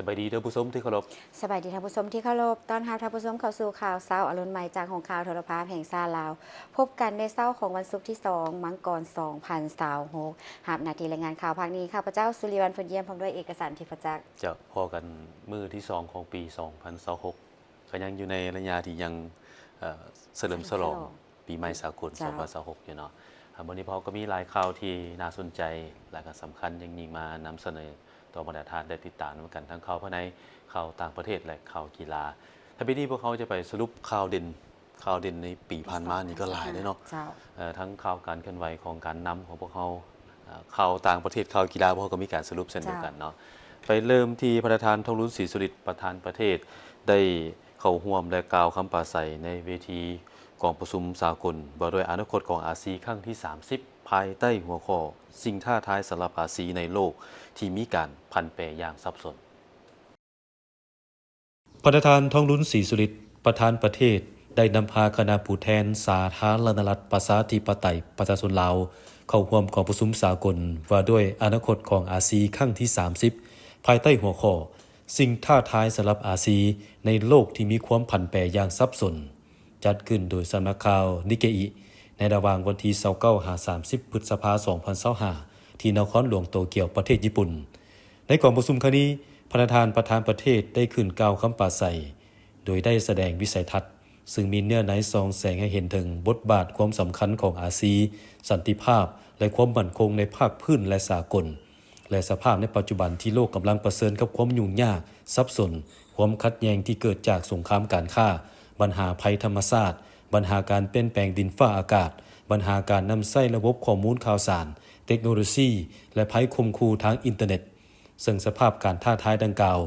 ສະບາຍດີທ່ານຜູ້ຊົມທີ່ເຄົາລົບ. ສະບາຍດີທ່ານຜູ້ຊົມທີ່ເຄົາລົບ. ຕ້ອນຮັບທ່ານຜູ້ຊົມເຂົ້າສູ່ຂ່າວເຊົ້າອາລຸນໃໝ່ຈາກຫ້ອງຂ່າວໂທລະພາບແຫ່ງຊາດລາວ. ພົບກັນໃນເຊົ້າຂອງວັນສຸກທີສອງ ມັງກອນ ສອງພັນຊາວຫົກ. ຮັບໜ້າທີ່ລາຍງານຂ່າວພາກນີ້ ຂ້າພະເຈົ້າ ສຸລິວັນ ພົນຢ້ຽມ ພ້ອມດ້ວຍເອກະສັນ ທິບພະຈັກ. ເຈົ້າ, ພໍ້ກັນມື້ທີສອງຂອງປີສອງພັນຊາວຫົກ. ກໍຍັງຢູ່ໃນໄລຍະທີ່ຍັງ ເອີ ສະເຫຼີມສະຫຼອງ ສະເຫຼີມສະຫຼອງ ປີໃໝ່ສາກົນ ເຈົ້າ ສອງພັນຊາວຫົກ ຢູ່ເນາະ. ອາ ມື້ນີ້ພວກເຮົາກໍມີຫຼາຍຂ່າວທີ່ໜ້າສົນໃຈ ແລະ ກໍສຳຄັນຢ່າງຍິ່ງມານຳສະເໜີຕໍ່ບັນດາທ່ານໄດ້ຕິດຕາມນຳກັນ ທັງຂ່າວພາຍໃນ, ຂ່າວຕ່າງປະເທດ ແລະ ຂ່າວກິລາ. ຖ້າປີນີ້ພວກເຮົາຈະໄປສະຫຼຸບຂ່າວເດັ່ນ, ຂ່າວເດັ່ນໃນປີຜ່ານມານີ້ກໍຫຼາຍເດ້ເນາະ. ເຈົ້າ. ເອີ ທັງຂ່າວການເຄື່ອນໄຫວຂອງການນຳຂອງພວກເຮົາ, ເອີ ຂ່າວຕ່າງປະເທດ, ຂ່າວກິລາ ພວກເຮົາກໍມີການສະຫຼຸບເຊັ່ນດຽວກັນເນາະ. ເຈົ້າ. ໄປເລີ່ມທີ່ປະທານທອງລຸນ ສີສຸລິດ ປະທານປະເທດ ໄດ້ເຂົ້າຮ່ວມ ແລະ ກ່າວຄຳປາໄສໃນເວທີກອງປະຊຸມສາກົນວ່າດ້ວຍອະນາຄົດຂອງອາຊີຄັ້ງທີສາມສິບ ພາຍໃຕ້ຫົວຂໍ້ ສິ່ງທ້າທາຍສຳລັບອາຊີໃນໂລກທີ່ມີການຜັນແປຢ່າງສັບສົນ. ປະທານ ທອງລຸນ ສີສຸລິດ ປະທານປະເທດ ໄດ້ນຳພາຄະນະຜູ້ແທນສາທາລະນະລັດ ປະຊາທິປະໄຕ ປະຊາຊົນລາວ ເຂົ້າຮ່ວມກອງປະຊຸມສາກົນວ່າດ້ວຍອະນາຄົດຂອງອາຊີຄັ້ງທີສາມສິບ ພາຍໃຕ້ຫົວຂໍ້ ສິ່ງທ້າທາຍສຳລັບອາຊີໃນໂລກທີ່ມີຄວາມຜັນແປຢ່າງສັບສົນ ຈັດຂຶ້ນໂດຍສຳນັກຂ່າວນິເກອິ ໃນລະຫວ່າງວັນທີຊາວເກົ້າ ຫາ ສາມສິບ ພຶດສະພາ ສອງພັນຊາວຫ້າ ທີ່ນະຄອນຫຼວງໂຕກຽວ ປະເທດຍີ່ປຸ່ນ. ໃນກອງປະຊຸມຄັ້ງນີ້, ພະນະທ່ານປະທານປະເທດໄດ້ຂຶ້ນກ່າວຄຳປາໄສ ໂດຍໄດ້ສະແດງວິໄສທັດ ຊຶ່ງມີເນື້ອໃນສ່ອງແສງໃຫ້ເຫັນເຖິງບົດບາດຄວາມສຳຄັນຂອງອາຊີ, ສັນຕິພາບ ແລະ ຄວາມໝັ້ນຄົງໃນພາກພື້ນ ແລະ ສາກົນ. ແລະ ສະພາບໃນປັດຈຸບັນທີ່ໂລກກຳລັງປະເຊີນກັບຄວາມຫຍຸ້ງຍາກ, ສັບສົນ, ຄວາມຂັດແຍ່ງທີ່ເກີດຈາກສົງຄາມການຄ້າ, ບັນຫາໄພທຳມະຊາດ, ບັນຫາການປ່ຽນແປງດິນຟ້າອາກາດ, ບັນຫາການນຳໃຊ້ລະບົບຂໍ້ມູນຂ່າວສານ, ເຕັກໂນໂລຊີ ແລະ ໄພຂົ່ມຂູ່ທາງອິນເຕີເນັດ. ເຊິ່ງສະພາບການທ້າທາຍດັ່ງກ່າວ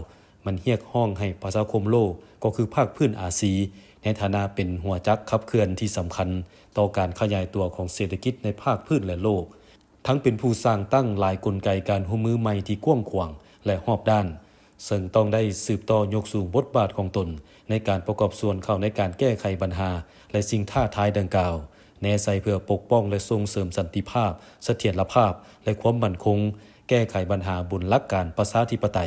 ມັນຮຽກຮ້ອງໃຫ້ປະຊາຄົມໂລກ, ກໍຄືພາກພື້ນອາຊີ, ໃນຖານະເປັນຫົວຈັກຂັບເຄື່ອນທີ່ສຳຄັນຕໍ່ການຂະຫຍາຍຕົວຂອງເສດຖະກິດໃນພາກພື້ນ ແລະ ໂລກ, ທັງເປັນຜູ້ສ້າງຕັ້ງຫຼາຍກົນໄກການຮ່ວມມືໃໝ່ທີ່ກວ້າງຂວາງ ແລະ ຮອບດ້ານ, ເຊິ່ງຕ້ອງໄດ້ສືບຕໍ່ຍົກສູງບົດບາດຂອງຕົນໃນການປະກອບສ່ວນເຂົ້າໃນການແກ້ໄຂບັນຫາ ແລະ ສິ່ງທ້າທາຍດັ່ງກ່າວ, ແນໃສ່ເພື່ອປົກປ້ອງ ແລະ ສົ່ງເສີມສັນຕິພາບ, ສະຖຽນລະພາບ ແລະ ຄວາມໝັ້ນຄົງ, ແກ້ໄຂບັນຫາບົນຫຼັກການປະຊາທິປະໄຕ,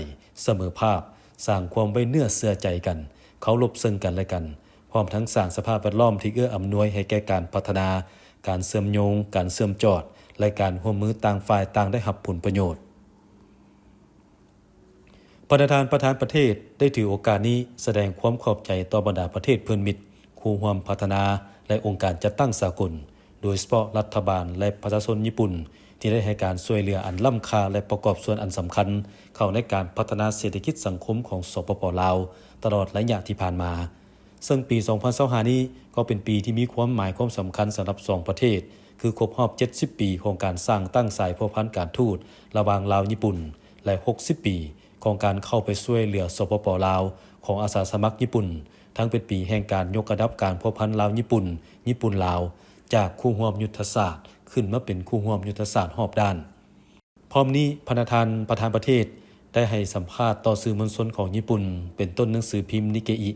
ສະເໝີພາບ, ສ້າງຄວາມໄວ້ເນື້ອເຊື່ອໃຈກັນ, ເຄົາລົບເຊິ່ງກັນ ແລະ ກັນ, ພ້ອມທັງສ້າງສະພາບແວດລ້ອມທີ່ເອື້ອອຳນວຍໃຫ້ແກ່ການພັດທະນາ, ການເຊື່ອມໂຍງ, ການເຊື່ອມຈອດ ແລະ ການຮ່ວມມືຕ່າງຝ່າຍຕ່າງໄດ້ຮັບຜົນປະໂຫຍດ. ພະນະທ່ານປະທານປະເທດໄດ້ຖືໂອກາດນີ້ສະແດງຄວາມຂອບໃຈຕໍ່ບັນດາປະເທດເພື່ອນມິດ, ຄູ່ຮ່ວມພັດທະນາ ແລະ ອົງການຈັດຕັ້ງສາກົນ, ໂດຍສະເພາະລັດຖະບານ ແລະ ປະຊາຊົນຍີ່ປຸ່ນ ທີ່ໄດ້ໃຫ້ການຊ່ວຍເຫຼືອອັນລ້ຳຄ່າ ແລະ ປະກອບສ່ວນອັນສຳຄັນເຂົ້າໃນການພັດທະນາເສດຖະກິດສັງຄົມຂອງ ສປປ ລາວ ຕະຫຼອດໄລຍະທີ່ຜ່ານມາ. ເຊິ່ງປີສອງພັນຊາວຫ້ານີ້ກໍເປັນປີທີ່ມີຄວາມໝາຍຄວາມສຳຄັນສຳລັບສອງປະເທດ, ຄືຄົບຮອບເຈັດສິບປີຂອງການສ້າງຕັ້ງສາຍພົວພັນການທູດລະຫວ່າງລາວຍີ່ປຸ່ນ ແລະ ຫົກສິບປີຂອງການເຂົ້າໄປຊ່ວຍເຫຼືອ ສປປ ລາວ ຂອງອາສາສະໝັກຍີ່ປຸ່ນ, ທັງເປັນປີແຫ່ງການຍົກລະດັບການພົວພັນລາວຍີ່ປຸ່ນ, ຍີ່ປຸ່ນລາວ ຈາກຄູ່ຮ່ວມຍຸດທະສາດຂຶ້ນມາເປັນຄູ່ຮ່ວມຍຸດທະສາດຮອບດ້ານ. ພ້ອມນີ້, ພະນະທ່ານປະທານປະເທດໄດ້ໃຫ້ສຳພາດຕໍ່ສື່ມວນຊົນຂອງຍີ່ປຸ່ນ ເປັນຕົ້ນໜັງສືພິມນິເກອິ,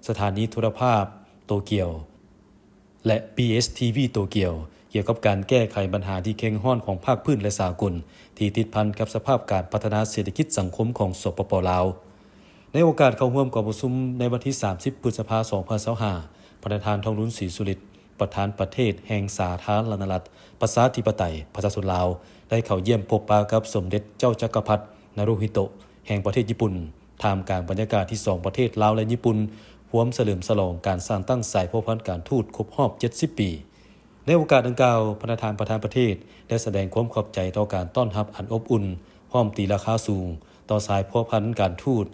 ສະຖານີໂທລະພາບໂຕກຽວ ແລະ ບີເອສທີວີ ໂຕກຽວ ກ່ຽວກັບການແກ້ໄຂບັນຫາທີ່ເຄັ່ງຮ້ອນຂອງພາກພື້ນ ແລະ ສາກົນ ທີ່ຕິດພັນກັບສະພາບການພັດທະນາເສດຖະກິດສັງຄົມຂອງ ສປປ ລາວ. ໃນໂອກາດເຂົ້າຮ່ວມກອງປະຊຸມໃນວັນທີສາມສິບ ພຶດສະພາ ສອງພັນຊາວຫ້າ, ພະນະທ່ານ ທອງລຸນ ສີສຸລິດ ປະທານປະເທດແຫ່ງສາທາລະນະລັດ ປະຊາທິປະໄຕ ປະຊາຊົນລາວ ໄດ້ເຂົ້າຢ້ຽມພົບປະກັບສົມເດັດເຈົ້າຈັກກະພັດ ນາຣູຮິໂຕະ ແຫ່ງປະເທດຍີ່ປຸ່ນ, ທ່າມກາງບັນຍາກາດທີ່ສອງປະເທດລາວ ແລະ ຍີ່ປຸ່ນ ພວມສະເຫຼີມສະຫຼອງການສ້າງຕັ້ງສາຍພົວພັນການທູດຄົບຮອບເຈັດສິບປີ. ໃນໂອກາດດັ່ງກ່າວ, ພະນະທ່ານປະທານປະເທດໄດ້ສະແດງຄວາມຂອບໃຈຕໍ່ການຕ້ອນຮັບອັນອົບອຸ່ນ, ພ້ອມຕີລາຄາສູງຕໍ່ສາຍພົວພັນການທູດ,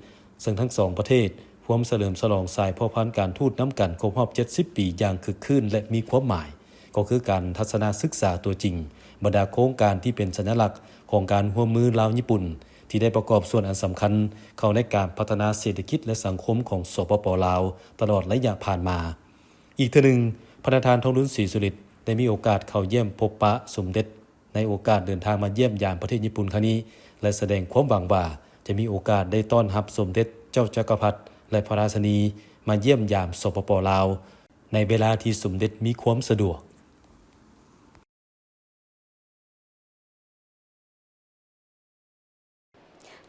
ເຊິ່ງທັງສອງປະເທດພວມສະເຫຼີມສະຫຼອງສາຍພົວພັນການທູດນຳກັນຄົບຮອບເຈັດສິບປີຢ່າງຄຶກຄື້ນ ແລະ ມີຄວາມໝາຍ, ກໍຄືການທັດສະນະສຶກສາຕົວຈິງ ບັນດາໂຄງການທີ່ເປັນສັນຍະລັກຂອງການຮ່ວມມືລາວຍີ່ປຸ່ນ ທີ່ໄດ້ປະກອບສ່ວນອັນສຳຄັນເຂົ້າໃນການພັດທະນາເສດຖະກິດ ແລະ ສັງຄົມຂອງ ສປປ ລາວ ຕະຫຼອດໄລຍະຜ່ານມາ. ອີກເທື່ອໜຶ່ງ, ພະນະທ່ານ ທອງລຸນ ສີສຸລິດ ໄດ້ມີໂອກາດເຂົ້າຢ້ຽມພົບປະສົມເດັດ ໃນໂອກາດເດີນທາງມາຢ້ຽມຢາມປະເທດຍີ່ປຸ່ນຄັ້ງນີ້ ແລະ ສະແດງຄວາມຫວັງວ່າຈະມີໂອກາດໄດ້ຕ້ອນຮັບສົມເດັດເຈົ້າຈັກກະພັດ ແລະ ພະລາຊິນີມາຢ້ຽມຢາມ ສປປ ລາວ ໃນເວລາທີ່ສົມເດັດມີຄວາມສະດວກ.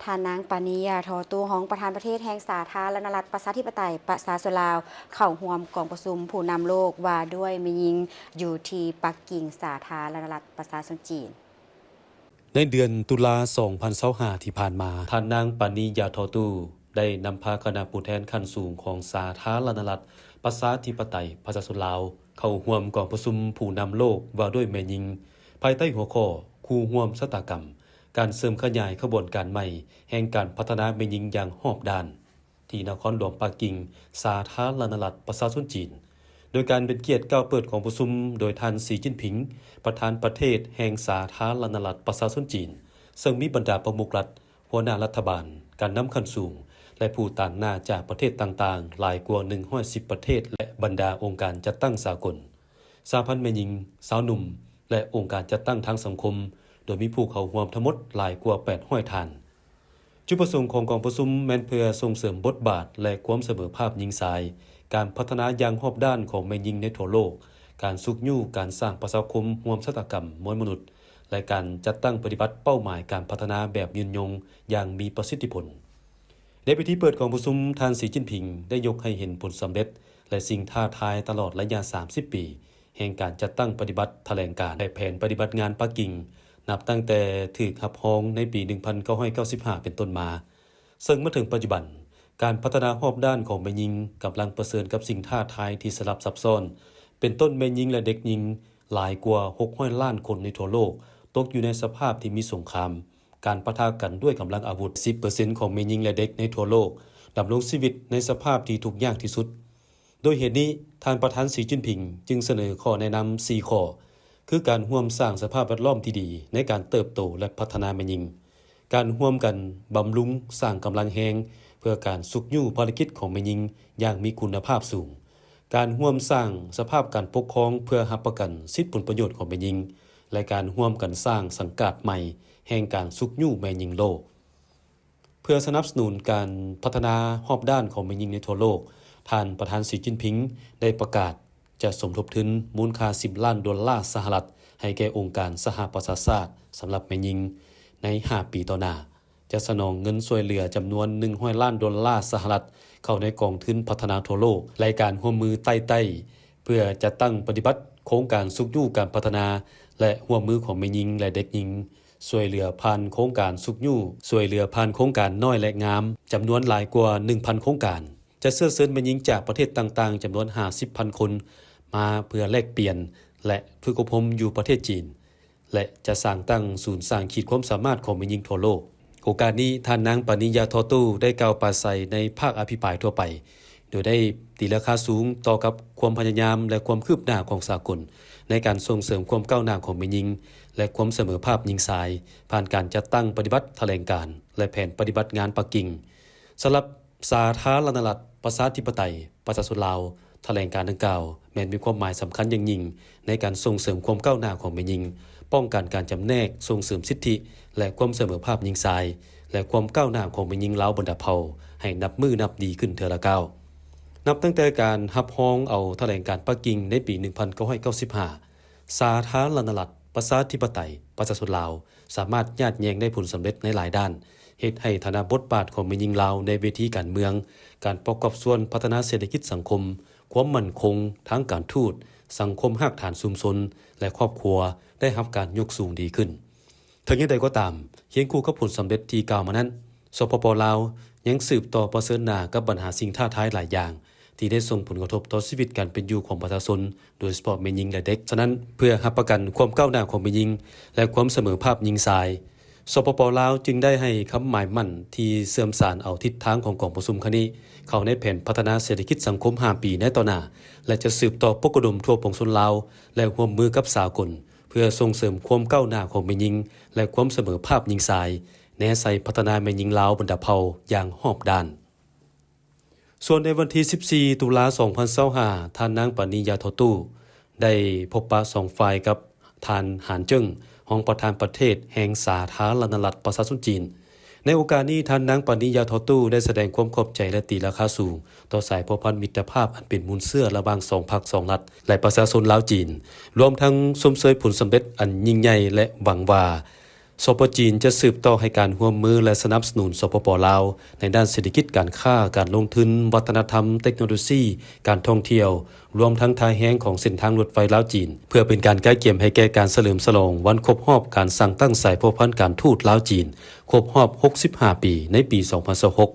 ທ່ານນາງ ປານີ ຢາທໍ່ຕູ້ ຮອງປະທານປະເທດແຫ່ງສາທາລະນະລັດ ປະຊາທິປະໄຕ ປະຊາຊົນລາວ ເຂົ້າຮ່ວມກອງປະຊຸມຜູ້ນຳໂລກວ່າດ້ວຍແມ່ຍິງ ຢູ່ທີ່ປັກກິ່ງ ສາທາລະນະລັດ ປະຊາຊົນຈີນ. ໃນເດືອນຕຸລາ ສອງພັນຊາວຫ້າ ທີ່ຜ່ານມາ, ທ່ານນາງ ປານີ ຢາທໍຕູ້ ໄດ້ນຳພາຄະນະຜູ້ແທນຂັ້ນສູງຂອງສາທາລະນະລັດ ປະຊາທິປະໄຕ ປະຊາຊົນລາວ ເຂົ້າຮ່ວມກອງປະຊຸມຜູ້ນຳໂລກວ່າດ້ວຍແມ່ຍິງ ພາຍໃຕ້ຫົວຂໍ້ ຄູ່ຮ່ວມຊະຕາກຳ ການເສີມຂະຫຍາຍຂະບວນການໃໝ່ແຫ່ງການພັດທະນາແມ່ຍິງຢ່າງຮອບດ້ານ ທີ່ນະຄອນຫຼວງປັກກິ່ງ ສາທາລະນະລັດ ປະຊາຊົນຈີນ. ໂດຍການເປັນກຽດກ່າວເປີດກອງປະຊຸມໂດຍທ່ານ ສີ ຈິ້ນຜິງ ປະທານປະເທດແຫ່ງສາທາລະນະລັດ ປະຊາຊົນຈີນ, ເຊິ່ງມີບັນດາປະມຸກລັດ, ຫົວໜ້າລັດຖະບານ, ການນຳຂັ້ນສູງ ແລະ ຜູ້ຕາງໜ້າຈາກປະເທດຕ່າງໆ ຫຼາຍກວ່າ ໜຶ່ງຮ້ອຍສິບ ປະເທດ ແລະ ບັນດາອົງການຈັດຕັ້ງສາກົນ, ສະຫະພັນແມ່ຍິງ, ຊາວໜຸ່ມ ແລະ ອົງການຈັດຕັ້ງທາງສັງຄົມ, ໂດຍມີຜູ້ເຂົ້າຮ່ວມທັງໝົດຫຼາຍກວ່າ ແປດຮ້ອຍ ທ່ານ. ຈຸດປະສົງຂອງກອງປະຊຸມແມ່ນເພື່ອສົ່ງເສີມບົດບາດ ແລະ ຄວາມສະເໝີພາບຍິງຊາຍ, ການພັດທະນາຢ່າງຮອບດ້ານຂອງແມ່ຍິງໃນທົ່ວໂລກ, ການຊຸກຍູ້ການສ້າງປະຊາຄົມຮ່ວມຊະຕາກຳມວນມະນຸດ ແລະ ການຈັດຕັ້ງປະຕິບັດເປົ້າໝາຍການພັດທະນາແບບຍືນຍົງຢ່າງມີປະສິດທິຜົນ. ໃນພິທີເປີດກອງປະຊຸມ, ທ່ານ ສີ ຈິ້ນຜິງ ໄດ້ຍົກໃຫ້ເຫັນຜົນສຳເລັດ ແລະ ສິ່ງທ້າທາຍຕະຫຼອດໄລຍະສາມສິບປີ ແຫ່ງການຈັດຕັ້ງປະຕິບັດຖະແຫຼງການ ແລະ ແຜນປະຕິບັດງານປັກກິ່ງ ນັບຕັ້ງແຕ່ຖືກຮັບຮອງໃນປີໜຶ່ງພັນເກົ້າຮ້ອຍເກົ້າສິບຫ້າ ເປັນຕົ້ນມາ, ເຊິ່ງມາເຖິງປັດຈຸບັນ, ການພັດທະນາຮອບດ້ານຂອງແມ່ຍິງກຳລັງປະເຊີນກັບສິ່ງທ້າທາຍທີ່ສະຫຼັບຊັບຊ້ອນ, ເປັນຕົ້ນແມ່ຍິງ ແລະ ເດັກຍິງຫຼາຍກວ່າຫົກຮ້ອຍລ້ານຄົນໃນທົ່ວໂລກ ຕົກຢູ່ໃນສະພາບທີ່ມີສົງຄາມ, ການປະທະກັນດ້ວຍກຳລັງອາວຸດ, ສິບເປີເຊັນຂອງແມ່ຍິງ ແລະ ເດັກໃນທົ່ວໂລກດຳລົງຊີວິດໃນສະພາບທີ່ທຸກຍາກທີ່ສຸດ. ໂດຍເຫດນີ້, ທ່ານປະທານ ສີ ຈິ້ນຜິງ ຈຶ່ງສະເໜີຂໍ້ແນະນຳສີ່ຂໍ້, ຄືການຮ່ວມສ້າງສະພາບແວດລ້ອມທີ່ດີໃນການເຕີບໂຕ ແລະ ພັດທະນາແມ່ຍິງ, ການຮ່ວມກັນບຳລຸງສ້າງກຳລັງແຮງເພື່ອການຊຸກຍູ້ພາລະກິດຂອງແມ່ຍິງຢ່າງມີຄຸນນະພາບສູງ, ການຮ່ວມສ້າງສະພາບການປົກຄອງເພື່ອຮັບປະກັນສິດຜົນປະໂຫຍດຂອງແມ່ຍິງ ແລະ ການຮ່ວມກັນສ້າງສັງກາດໃໝ່ແຫ່ງການຊຸກຍູ້ແມ່ຍິງໂລກ. ເພື່ອສະໜັບສະໜູນການພັດທະນາຮອບດ້ານຂອງແມ່ຍິງໃນທົ່ວໂລກ, ທ່ານປະທານ ສີ ຈິ້ນຜິງ ໄດ້ປະກາດຈະສົມທົບທຶນມູນຄ່າສິບລ້ານໂດລາສະຫະລັດ ໃຫ້ແກ່ອົງການສະຫະປະຊາຊາດສຳລັບແມ່ຍິງໃນຫ້າປີຕໍ່ໜ້າ, ຈະສະໜອງເງິນຊ່ວຍເຫຼືອຈຳນວນໜຶ່ງຮ້ອຍລ້ານໂດລາສະຫະລັດເຂົ້າໃນກອງທຶນພັດທະນາທົ່ວໂລກ ລາຍການຮ່ວມມືໃຕ້ໃຕ້ ເພື່ອຈັດຕັ້ງປະຕິບັດໂຄງການຊຸກຍູ້ການພັດທະນາ ແລະ ຮ່ວມມືຂອງແມ່ຍິງ ແລະ ເດັກຍິງ ຊ່ວຍເຫຼືອຜ່ານໂຄງການຊຸກຍູ້, ຊ່ວຍເຫຼືອຜ່ານໂຄງການນ້ອຍ ແລະ ງາມ ຈຳນວນຫຼາຍກວ່າໜຶ່ງພັນໂຄງການ, ຈະເຊື້ອເຊີນແມ່ຍິງຈາກປະເທດຕ່າງໆຈຳນວນຫ້າສິບພັນຄົນ ມາເພື່ອແລກປ່ຽນ ແລະ ຝຶກອົບຮົມຢູ່ປະເທດຈີນ ແລະ ຈະສ້າງຕັ້ງສູນສ້າງຂີດຄວາມສາມາດຂອງແມ່ຍິງທົ່ວໂລກ. ໂອກາດນີ້, ທ່ານນາງ ປານີ ຢາທໍຕູ້ ໄດ້ກ່າວປາໄສໃນພາກອະພິປາຍທົ່ວໄປ, ໂດຍໄດ້ຕີລາຄາສູງຕໍ່ກັບຄວາມພະຍາຍາມ ແລະ ຄວາມຄືບໜ້າຂອງສາກົນໃນການສົ່ງເສີມຄວາມກ້າວໜ້າຂອງແມ່ຍິງ ແລະ ຄວາມສະເໝີພາບຍິງຊາຍ ຜ່ານການຈັດຕັ້ງປະຕິບັດຖະແຫຼງການ ແລະ ແຜນປະຕິບັດງານປັກກິ່ງ. ສຳລັບສາທາລະນະລັດ ປະຊາທິປະໄຕ ປະຊາຊົນລາວ, ຖະແຫຼງການດັ່ງກ່າວ ແມ່ນມີຄວາມໝາຍສຳຄັນຢ່າງຍິ່ງໃນການສົ່ງເສີມຄວາມກ້າວໜ້າຂອງແມ່ຍິງ, ປ້ອງກັນການຈຳແນກ, ສົ່ງເສີມສິດທິ ແລະ ຄວາມສະເໝີພາບຍິງຊາຍ ແລະ ຄວາມກ້າວໜ້າຂອງແມ່ຍິງລາວບັນດາເຜົ່າ ໃຫ້ນັບມື້ນັບດີຂຶ້ນເທື່ອລະກ້າວ. ນັບຕັ້ງແຕ່ການຮັບຮອງເອົາຖະແຫຼງການປັກກິ່ງໃນປີໜຶ່ງພັນເກົ້າຮ້ອຍເກົ້າສິບຫ້າ, ສາທາລະນະລັດ ປະຊາທິປະໄຕ ປະຊາຊົນລາວ ສາມາດຍາດແຍ່ງໄດ້ຜົນສຳເລັດໃນຫຼາຍດ້ານ, ເຮັດໃຫ້ຖານະບົດບາດຂອງແມ່ຍິງລາວໃນເວທີການເມືອງ, ການປະກອບສ່ວນພັດທະນາເສດຖະກິດສັງຄົມ, ຄວາມໝັ້ນຄົງທາງການທູດ, ສັງຄົມຮາກຖານຊຸມຊົນ ແລະ ຄອບຄົວ ໄດ້ຮັບການຍົກສູງດີຂຶ້ນ. ເຖິງຢ່າງໃດກໍຕາມ, ຄຽງຄູ່ກັບຜົນສຳເລັດທີ່ກ່າວມານັ້ນ, ສປປ ລາວ ຍັງສືບຕໍ່ປະເຊີນໜ້າກັບບັນຫາສິ່ງທ້າທາຍຫຼາຍຢ່າງ ທີ່ໄດ້ສົ່ງຜົນກະທົບຕໍ່ຊີວິດການເປັນຢູ່ຂອງປະຊາຊົນ, ໂດຍສະເພາະແມ່ຍິງ ແລະ ເດັກ. ສະນັ້ນ, ເພື່ອຮັບປະກັນຄວາມກ້າວໜ້າຂອງແມ່ຍິງ ແລະ ຄວາມສະເໝີພາບຍິງຊາຍ, ສປປ ລາວ ຈຶ່ງໄດ້ໃຫ້ຄຳໝາຍໝັ້ນທີ່ເຊື່ອມສານເອົາທິດທາງຂອງກອງປະຊຸມຄັ້ງນີ້ ເຂົ້າໃນແຜນພັດທະນາເສດຖະກິດສັງຄົມຫ້າປີໃນຕໍ່ໜ້າ ແລະ ຈະສືບຕໍ່ປົກກະດົມທົ່ວປວງຊົນລາວ ແລະ ຮ່ວມມືກັບສາກົນ ເພື່ອສົ່ງເສີມຄວາມກ້າວໜ້າຂອງແມ່ຍິງ ແລະ ຄວາມສະເໝີພາບຍິງຊາຍ, ແນໃສ່ພັດທະນາແມ່ຍິງລາວບັນດາເຜົ່າຢ່າງຮອບດ້ານ. ສ່ວນໃນວັນທີສິບສີ່ ຕຸລາ ສອງພັນຊາວຫ້າ ທ່ານນາງ ປານີ ຢາທໍຕູ້ ໄດ້ພົບປະສອງຝ່າຍກັບທ່ານ ຫານ ເຈິງ ຮອງປະທານປະເທດແຫ່ງສາທາລະນະລັດ ປະຊາຊົນຈີນ. ໃນໂອກາດນີ້, ທ່ານນາງ ປານີ ຢາທໍຕູ້ ໄດ້ສະແດງຄວາມຂອບໃຈ ແລະ ຕີລາຄາສູງຕໍ່ສາຍພົວພັນມິດຕະພາບອັນເປັນມູນເຊື້ອລະຫວ່າງສອງພັກສອງລັດ ແລະ ປະຊາຊົນລາວ-ຈີນ, ລວມທັງຊົມເຊີຍຜົນສຳເລັດອັນຍິ່ງໃຫຍ່ ແລະ ຫວັງວ່າ ສປ ຈີນ ຈະສືບຕໍ່ໃຫ້ການຮ່ວມມື ແລະ ສະໜັບສະໜູນ ສປປ ລາວ ໃນດ້ານເສດຖະກິດ, ການຄ້າ, ການລົງທຶນ, ວັດທະນະທຳ, ເຕັກໂນໂລຊີ, ການທ່ອງທ່ຽວ, ລວມທັງທ່າແຮງຂອງເສັ້ນທາງລົດໄຟລາວ-ຈີນ ເພື່ອເປັນການກະກຽມໃຫ້ແກ່ການສະເຫຼີມສະຫຼອງວັນຄົບຮອບການສ້າງຕັ້ງສາຍພົວພັນການທູດລາວ-ຈີນ ຄົບຮອບຫົກສິບຫ້າປີ ໃນປີສອງພັນຊາວຫົກ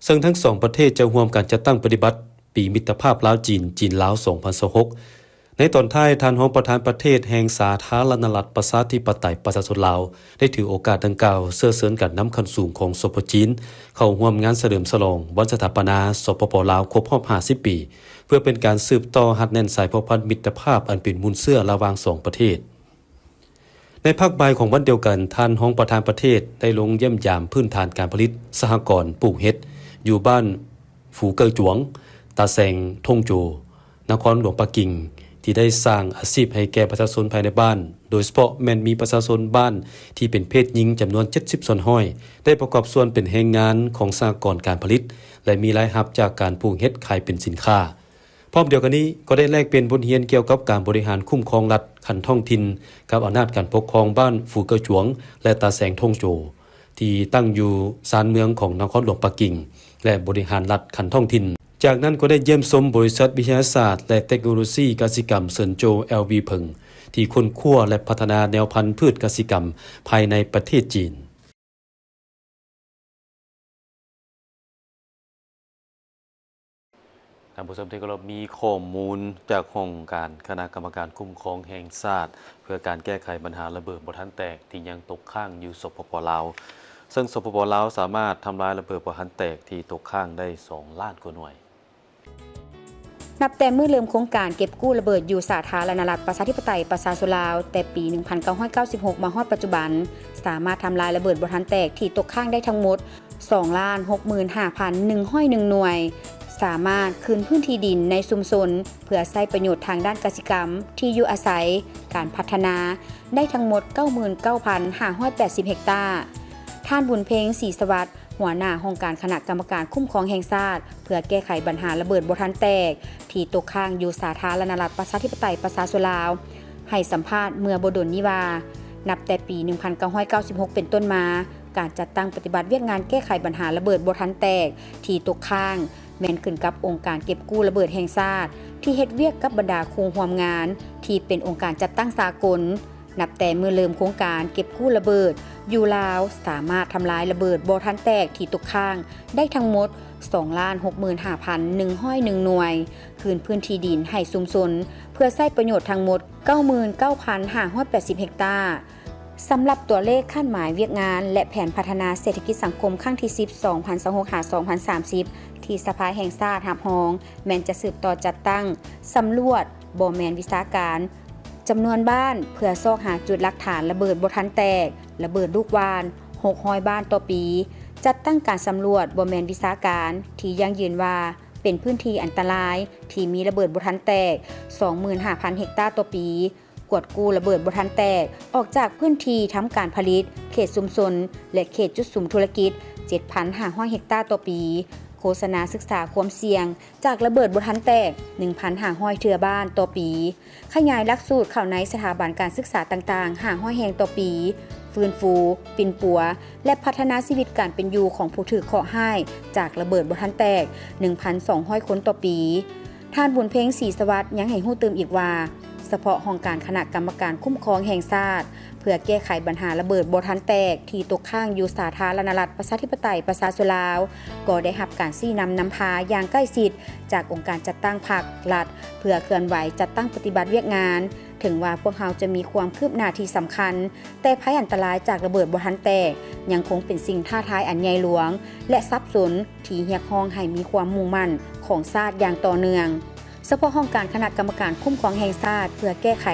ເຊິ່ງທັງສອງປະເທດຈະຮ່ວມກັນຈັດຕັ້ງປະຕິບັດປີມິດຕະພາບລາວ-ຈີນ, ຈີນ-ລາວ ສອງພັນຊາວຫົກ. ໃນຕອນທ້າຍ, ທ່ານຮອງປະທານປະເທດແຫ່ງສາທາລະນະລັດ ປະຊາທິປະໄຕ ປະຊາຊົນລາວ ໄດ້ຖືໂອກາດດັ່ງກ່າວເຊື້ອເຊີນການນຳຂັ້ນສູງຂອງ ສປ ຈີນ ເຂົ້າຮ່ວມງານສະເຫຼີມສະຫຼອງວັນສະຖາປະນາ ສປປ ລາວ ຄົບຮອບຫ້າສິບປີ ເພື່ອເປັນການສືບຕໍ່ຮັດແໜ້ນສາຍພົວພັນມິດຕະພາບອັນເປັນມູນເຊື້ອລະຫວ່າງສອງປະເທດ. ໃນພາກບ່າຍຂອງວັນດຽວກັນ, ທ່ານຮອງປະທານປະເທດໄດ້ລົງຢ້ຽມຢາມພື້ນຖານການຜະລິດສະຫະກອນປູກເຫັດ ຢູ່ບ້ານຟູເກີ້ຈວງ, ຕາແສງທົ່ງໂຈ, ນະຄອນຫຼວງປັກກິ່ງ ທີ່ໄດ້ສ້າງອາຊີບໃຫ້ແກ່ປະຊາຊົນພາຍໃນບ້ານ, ໂດຍສະເພາະແມ່ນມີປະຊາຊົນບ້ານທີ່ເປັນເພດຍິງຈຳນວນເຈັດສິບສ່ວນຮ້ອຍ ໄດ້ປະກອບສ່ວນເປັນແຮງງານຂອງສະຫະກອນການຜະລິດ ແລະ ມີລາຍຮັບຈາກການປູກເຫັດຂາຍເປັນສິນຄ້າ. ພ້ອມດຽວກັນນີ້ກໍໄດ້ແລກປ່ຽນບົດຮຽນກ່ຽວກັບການບໍລິຫານຄຸ້ມຄອງລັດຂັ້ນທ້ອງຖິ່ນ ກັບອຳນາດການປົກຄອງບ້ານຟູເກີ້ຈວງ ແລະ ຕາແສງທົ່ງໂຈ ທີ່ຕັ້ງຢູ່ຊານເມືອງຂອງນະຄອນຫຼວງປັກກິ່ງ ແລະ ບໍລິຫານລັດຂັ້ນທ້ອງຖິ່ນ. ຈາກນັ້ນກໍໄດ້ຢ້ຽມຊົມບໍລິສັດວິທະຍາສາດ ແລະ ເຕັກໂນໂລຊີກະສິກຳເຊິນໂຈ ແອລວີ ເຜິງ ທີ່ຄົ້ນຄວ້າ ແລະ ພັດທະນາແນວພັນພືດກະສິກຳພາຍໃນປະເທດຈີນ. ທ່ານຜູ້ຊົມທີ່ເຄົາລົບ, ມີຂໍ້ມູນຈາກຫ້ອງການຄະນະກຳມະການຄຸ້ມຄອງແຫ່ງຊາດ ເພື່ອການແກ້ໄຂບັນຫາລະເບີດບໍ່ທັນແຕກທີ່ຍັງຕົກຄ້າງຢູ່ ສປປ ລາວ, ເຊິ່ງ ສປປ ລາວ ສາມາດທຳລາຍລະເບີດບໍ່ທັນແຕກທີ່ຕົກຄ້າງໄດ້ສອງລ້ານກວ່າໜ່ວຍ. ນັບແຕ່ມື້ເລີ່ມໂຄງການເກັບກູ້ລະເບີດຢູ່ສາທາລະນະລັດ ປະຊາທິປະໄຕ ປະຊາຊົນລາວ ແຕ່ປີໜຶ່ງພັນເກົ້າຮ້ອຍເກົ້າສິບຫົກ ມາຮອດປັດຈຸບັນ, ສາມາດທຳລາຍລະເບີດບໍ່ທັນແຕກທີ່ຕົກຄ້າງໄດ້ທັງໝົດ ສອງລ້ານຫົກໝື່ນຫ້າພັນໜຶ່ງຮ້ອຍໜຶ່ງໜ່ວຍ, ສາມາດຄືນພື້ນທີ່ດິນໃນຊຸມຊົນເພື່ອໃຊ້ປະໂຫຍດທາງດ້ານກະສິກຳ, ທີ່ຢູ່ອາໄສ, ການພັດທະນາ ໄດ້ທັງໝົດ ເກົ້າໝື່ນເກົ້າພັນຫ້າຮ້ອຍແປດສິບເຮັກຕາ. ທ່ານ ບຸນເພັງ ສີສະຫວັດ ຫົວໜ້າຫ້ອງການຄະນະກຳມະການຄຸ້ມຄອງແຫ່ງຊາດ ເພື່ອແກ້ໄຂບັນຫາລະເບີດບໍ່ທັນແຕກ ທີ່ຕົກຄ້າງຢູ່ສາທາລະນະລັດ ປະຊາທິປະໄຕ ປະຊາຊົນລາວ ໃຫ້ສຳພາດເມື່ອບໍ່ດົນນີ້ວ່າ, ນັບແຕ່ປີໜຶ່ງພັນເກົ້າຮ້ອຍເກົ້າສິບຫົກເປັນຕົ້ນມາ, ການຈັດຕັ້ງປະຕິບັດວຽກງານແກ້ໄຂບັນຫາລະເບີດບໍ່ທັນແຕກທີ່ຕົກຄ້າງ ແມ່ນຂຶ້ນກັບອົງການເກັບກູ້ລະເບີດແຫ່ງຊາດ ທີ່ເຮັດວຽກກັບບັນດາຄູ່ຮ່ວມງານ ທີ່ເປັນອົງການຈັດຕັ້ງສາກົນ. ນັບແຕ່ມື້ເລີ່ມໂຄງການເກັບກູ້ລະເບີດຢູ່ລາວ ສາມາດທຳລາຍລະເບີດບໍ່ທັນແຕກທີ່ຕົກຄ້າງໄດ້ທັງໝົດ ສອງລ້ານຫົກໝື່ນຫ້າພັນໜຶ່ງຮ້ອຍໜຶ່ງໜ່ວຍ, ຄືນພື້ນທີ່ດິນໃຫ້ຊຸມຊົນເພື່ອໃຊ້ປະໂຫຍດທັງໝົດ ເກົ້າໝື່ນເກົ້າພັນຫ້າຮ້ອຍແປດສິບເຮັກຕາ. ສຳລັບຕົວເລກຂັ້ນໝາຍວຽກງານ ແລະ ແຜນພັດທະນາເສດຖະກິດສັງຄົມຄັ້ງທີສິບ ສອງພັນຊາວຫົກ ຫາ ສອງພັນສາມສິບ ທີ່ສະພາແຫ່ງຊາດຮັບຮອງ ແມ່ນຈະສືບຕໍ່ຈັດຕັ້ງ, ສຳຫຼວດ, ບໍ່ແມ່ນວິຊາການ ຈຳນວນບ້ານ ເພື່ອຊອກຫາຈຸດຫຼັກຖານລະເບີດບໍ່ທັນແຕກ, ລະເບີດລູກຫວ່ານ ຫົກຮ້ອຍບ້ານຕໍ່ປີ, ຈັດຕັ້ງການສຳຫຼວດບໍ່ແມ່ນວິຊາການທີ່ຢັ້ງຢືນວ່າເປັນພື້ນທີ່ອັນຕະລາຍທີ່ມີລະເບີດບໍ່ທັນແຕກ ສອງໝື່ນຫ້າພັນເຮັກຕາຕໍ່ປີ, ກວດກູ້ລະເບີດບໍ່ທັນແຕກອອກຈາກພື້ນທີ່ທຳການຜະລິດ, ເຂດຊຸມຊົນ ແລະ ເຂດຈຸດສຸມທຸລະກິດ ເຈັດພັນຫ້າຮ້ອຍເຮັກຕາຕໍ່ປີ, ໂຄສະນາສຶກສາຄວາມສ່ຽງ ຈາກລະເບີດບໍ່ທັນແຕກ ໜຶ່ງພັນຫ້າຮ້ອຍເທື່ອບ້ານຕໍ່ປີ, ຂະຫຍາຍຫຼັກສູດເຂົ້າໃນສະຖາບັນການສຶກສາຕ່າງໆ ຫ້າຮ້ອຍແຫ່ງຕໍ່ປີ, ຟື້ນຟູ, ປິ່ນປົວ ແລະ ພັດທະນາຊີວິດການເປັນຢູ່ຂອງຜູ້ຖືກເຄາະຮ້າຍຈາກລະເບີດບໍ່ທັນແຕກ ໜຶ່ງພັນສອງຮ້ອຍຄົນຕໍ່ປີ. ທ່ານ ບຸນເພັງ ສີສະຫວັດ ຍັງໃຫ້ຮູ້ຕື່ມອີກວ່າ, ສະເພາະຫ້ອງການຄະນະກຳມະການຄຸ້ມຄອງແຫ່ງຊາດ ເພື່ອແກ້ໄຂບັນຫາລະເບີດບໍ່ທັນແຕກທີ່ຕົກຄ້າງຢູ່ສາທາລະນະລັດ ປະຊາທິປະໄຕ ປະຊາຊົນລາວ ກໍໄດ້ຮັບການຊີ້ນຳນຳພາຢ່າງໃກ້ຊິດຈາກອົງການຈັດຕັ້ງພັກ, ລັດ ເພື່ອເຄື່ອນໄຫວຈັດຕັ້ງປະຕິບັດວຽກງານ. ເຖິງວ່າພວກເຮົາຈະມີຄວາມຄືບໜ້າທີ່ສຳຄັນ, ແຕ່ໄພອັນຕະລາຍຈາກລະເບີດບໍ່ທັນແຕກ ຍັງຄົງເປັນສິ່ງທ້າທາຍອັນໃຫຍ່ຫຼວງ ແລະ ສັບສົນ ທີ່ຮຽກຮ້ອງໃຫ້ມີຄວາມມຸ່ງໝັ້ນຂອງຊາດຢ່າງຕໍ່ເນື່ອງ. ສະເພາະຫ້ອງການຄະນະກຳມະການຄຸ້ມຄອງແຫ່ງຊາດ ເພື່ອແກ້ໄຂ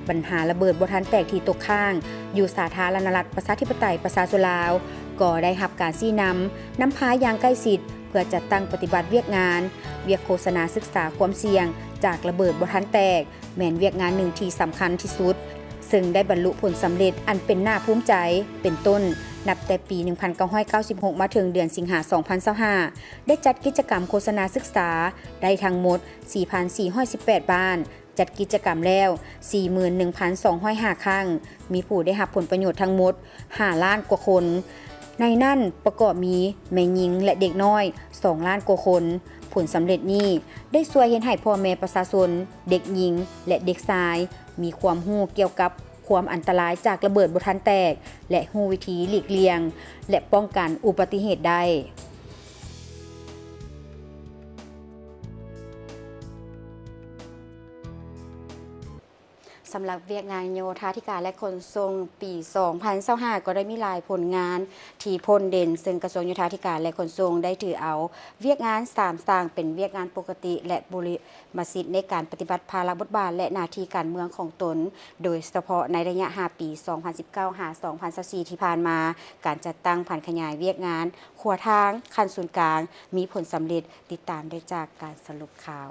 ບັນຫາລະເບີດບໍ່ທັນແຕກທີ່ຕົກຄ້າງ ຢູ່ສາທາລະນະລັດ ປະຊາທິປະໄຕ ປະຊາຊົນລາວ ກໍໄດ້ຮັບການຊີ້ນຳ ນຳພາຢ່າງໃກ້ຊິດ ເພື່ອຈັດຕັ້ງປະຕິບັດວຽກງານ, ວຽກໂຄສະນາສຶກສາຄວາມສ່ຽງຈາກລະເບີດບໍ່ທັນແຕກ ແມ່ນວຽກງານໜຶ່ງທີ່ສຳຄັນທີ່ສຸດ, ເຊິ່ງໄດ້ບັນລຸຜົນສຳເລັດອັນເປັນໜ້າພູມໃຈ, ເປັນຕົ້ນ ນັບແຕ່ປີໜຶ່ງພັນເກົ້າຮ້ອຍເກົ້າສິບຫົກ ມາເຖິງເດືອນສິງຫາ ສອງພັນຊາວຫ້າ ໄດ້ຈັດກິດຈະກຳໂຄສະນາສຶກສາໄດ້ທັງໝົດ ສີ່ພັນສີ່ຮ້ອຍສິບແປດ ບ້ານ, ຈັດກິດຈະກຳແລ້ວ ສີ່ໝື່ນໜຶ່ງພັນສອງຮ້ອຍຫ້າ ຄັ້ງ, ມີຜູ້ໄດ້ຮັບຜົນປະໂຫຍດທັງໝົດ ຫ້າລ້ານກວ່າຄົນ. ໃນນັ້ນປະກອບມີແມ່ຍິງ ແລະ ເດັກນ້ອຍ ສອງລ້ານກວ່າຄົນ. ຜົນສຳເລັດນີ້ໄດ້ຊ່ວຍເຮັດໃຫ້ພໍ່ແມ່ປະຊາຊົນ, ເດັກຍິງ ແລະ ເດັກຊາຍ ມີຄວາມຮູ້ກ່ຽວກັບຄວາມອັນຕະລາຍຈາກລະເບີດບໍ່ທັນແຕກ ແລະ ຮູ້ວິທີຫຼີກລ່ຽງ ແລະ ປ້ອງກັນອຸບັດຕິເຫດໄດ້. ສຳລັບວຽກງານໂຍທາທິການ ແລະ ຂົນສົ່ງ ປີສອງພັນຊາວຫ້າ ກໍໄດ້ມີຫຼາຍຜົນງານທີ່ໂດດເດັ່ນ, ເຊິ່ງກະຊວງໂຍທາທິການ ແລະ ຂົນສົ່ງ ໄດ້ຖືເອົາວຽກງານສາມສ້າງເປັນວຽກງານປົກກະຕິ ແລະ ບຸລິມະສິດໃນການປະຕິບັດພາລະບົດບາດ ແລະ ໜ້າທີ່ການເມືອງຂອງຕົນ, ໂດຍສະເພາະໃນໄລຍະຫ້າປີ ສອງພັນສິບເກົ້າ ຫາ ສອງພັນຊາວສີ່ ທີ່ຜ່ານມາ, ການຈັດຕັ້ງຜັນຂະຫຍາຍວຽກງານຂົວທາງຂັ້ນສູນກາງມີຜົນສຳເລັດ. ຕິດຕາມໄດ້ຈາກການສະຫຼຸບຂ່າວ.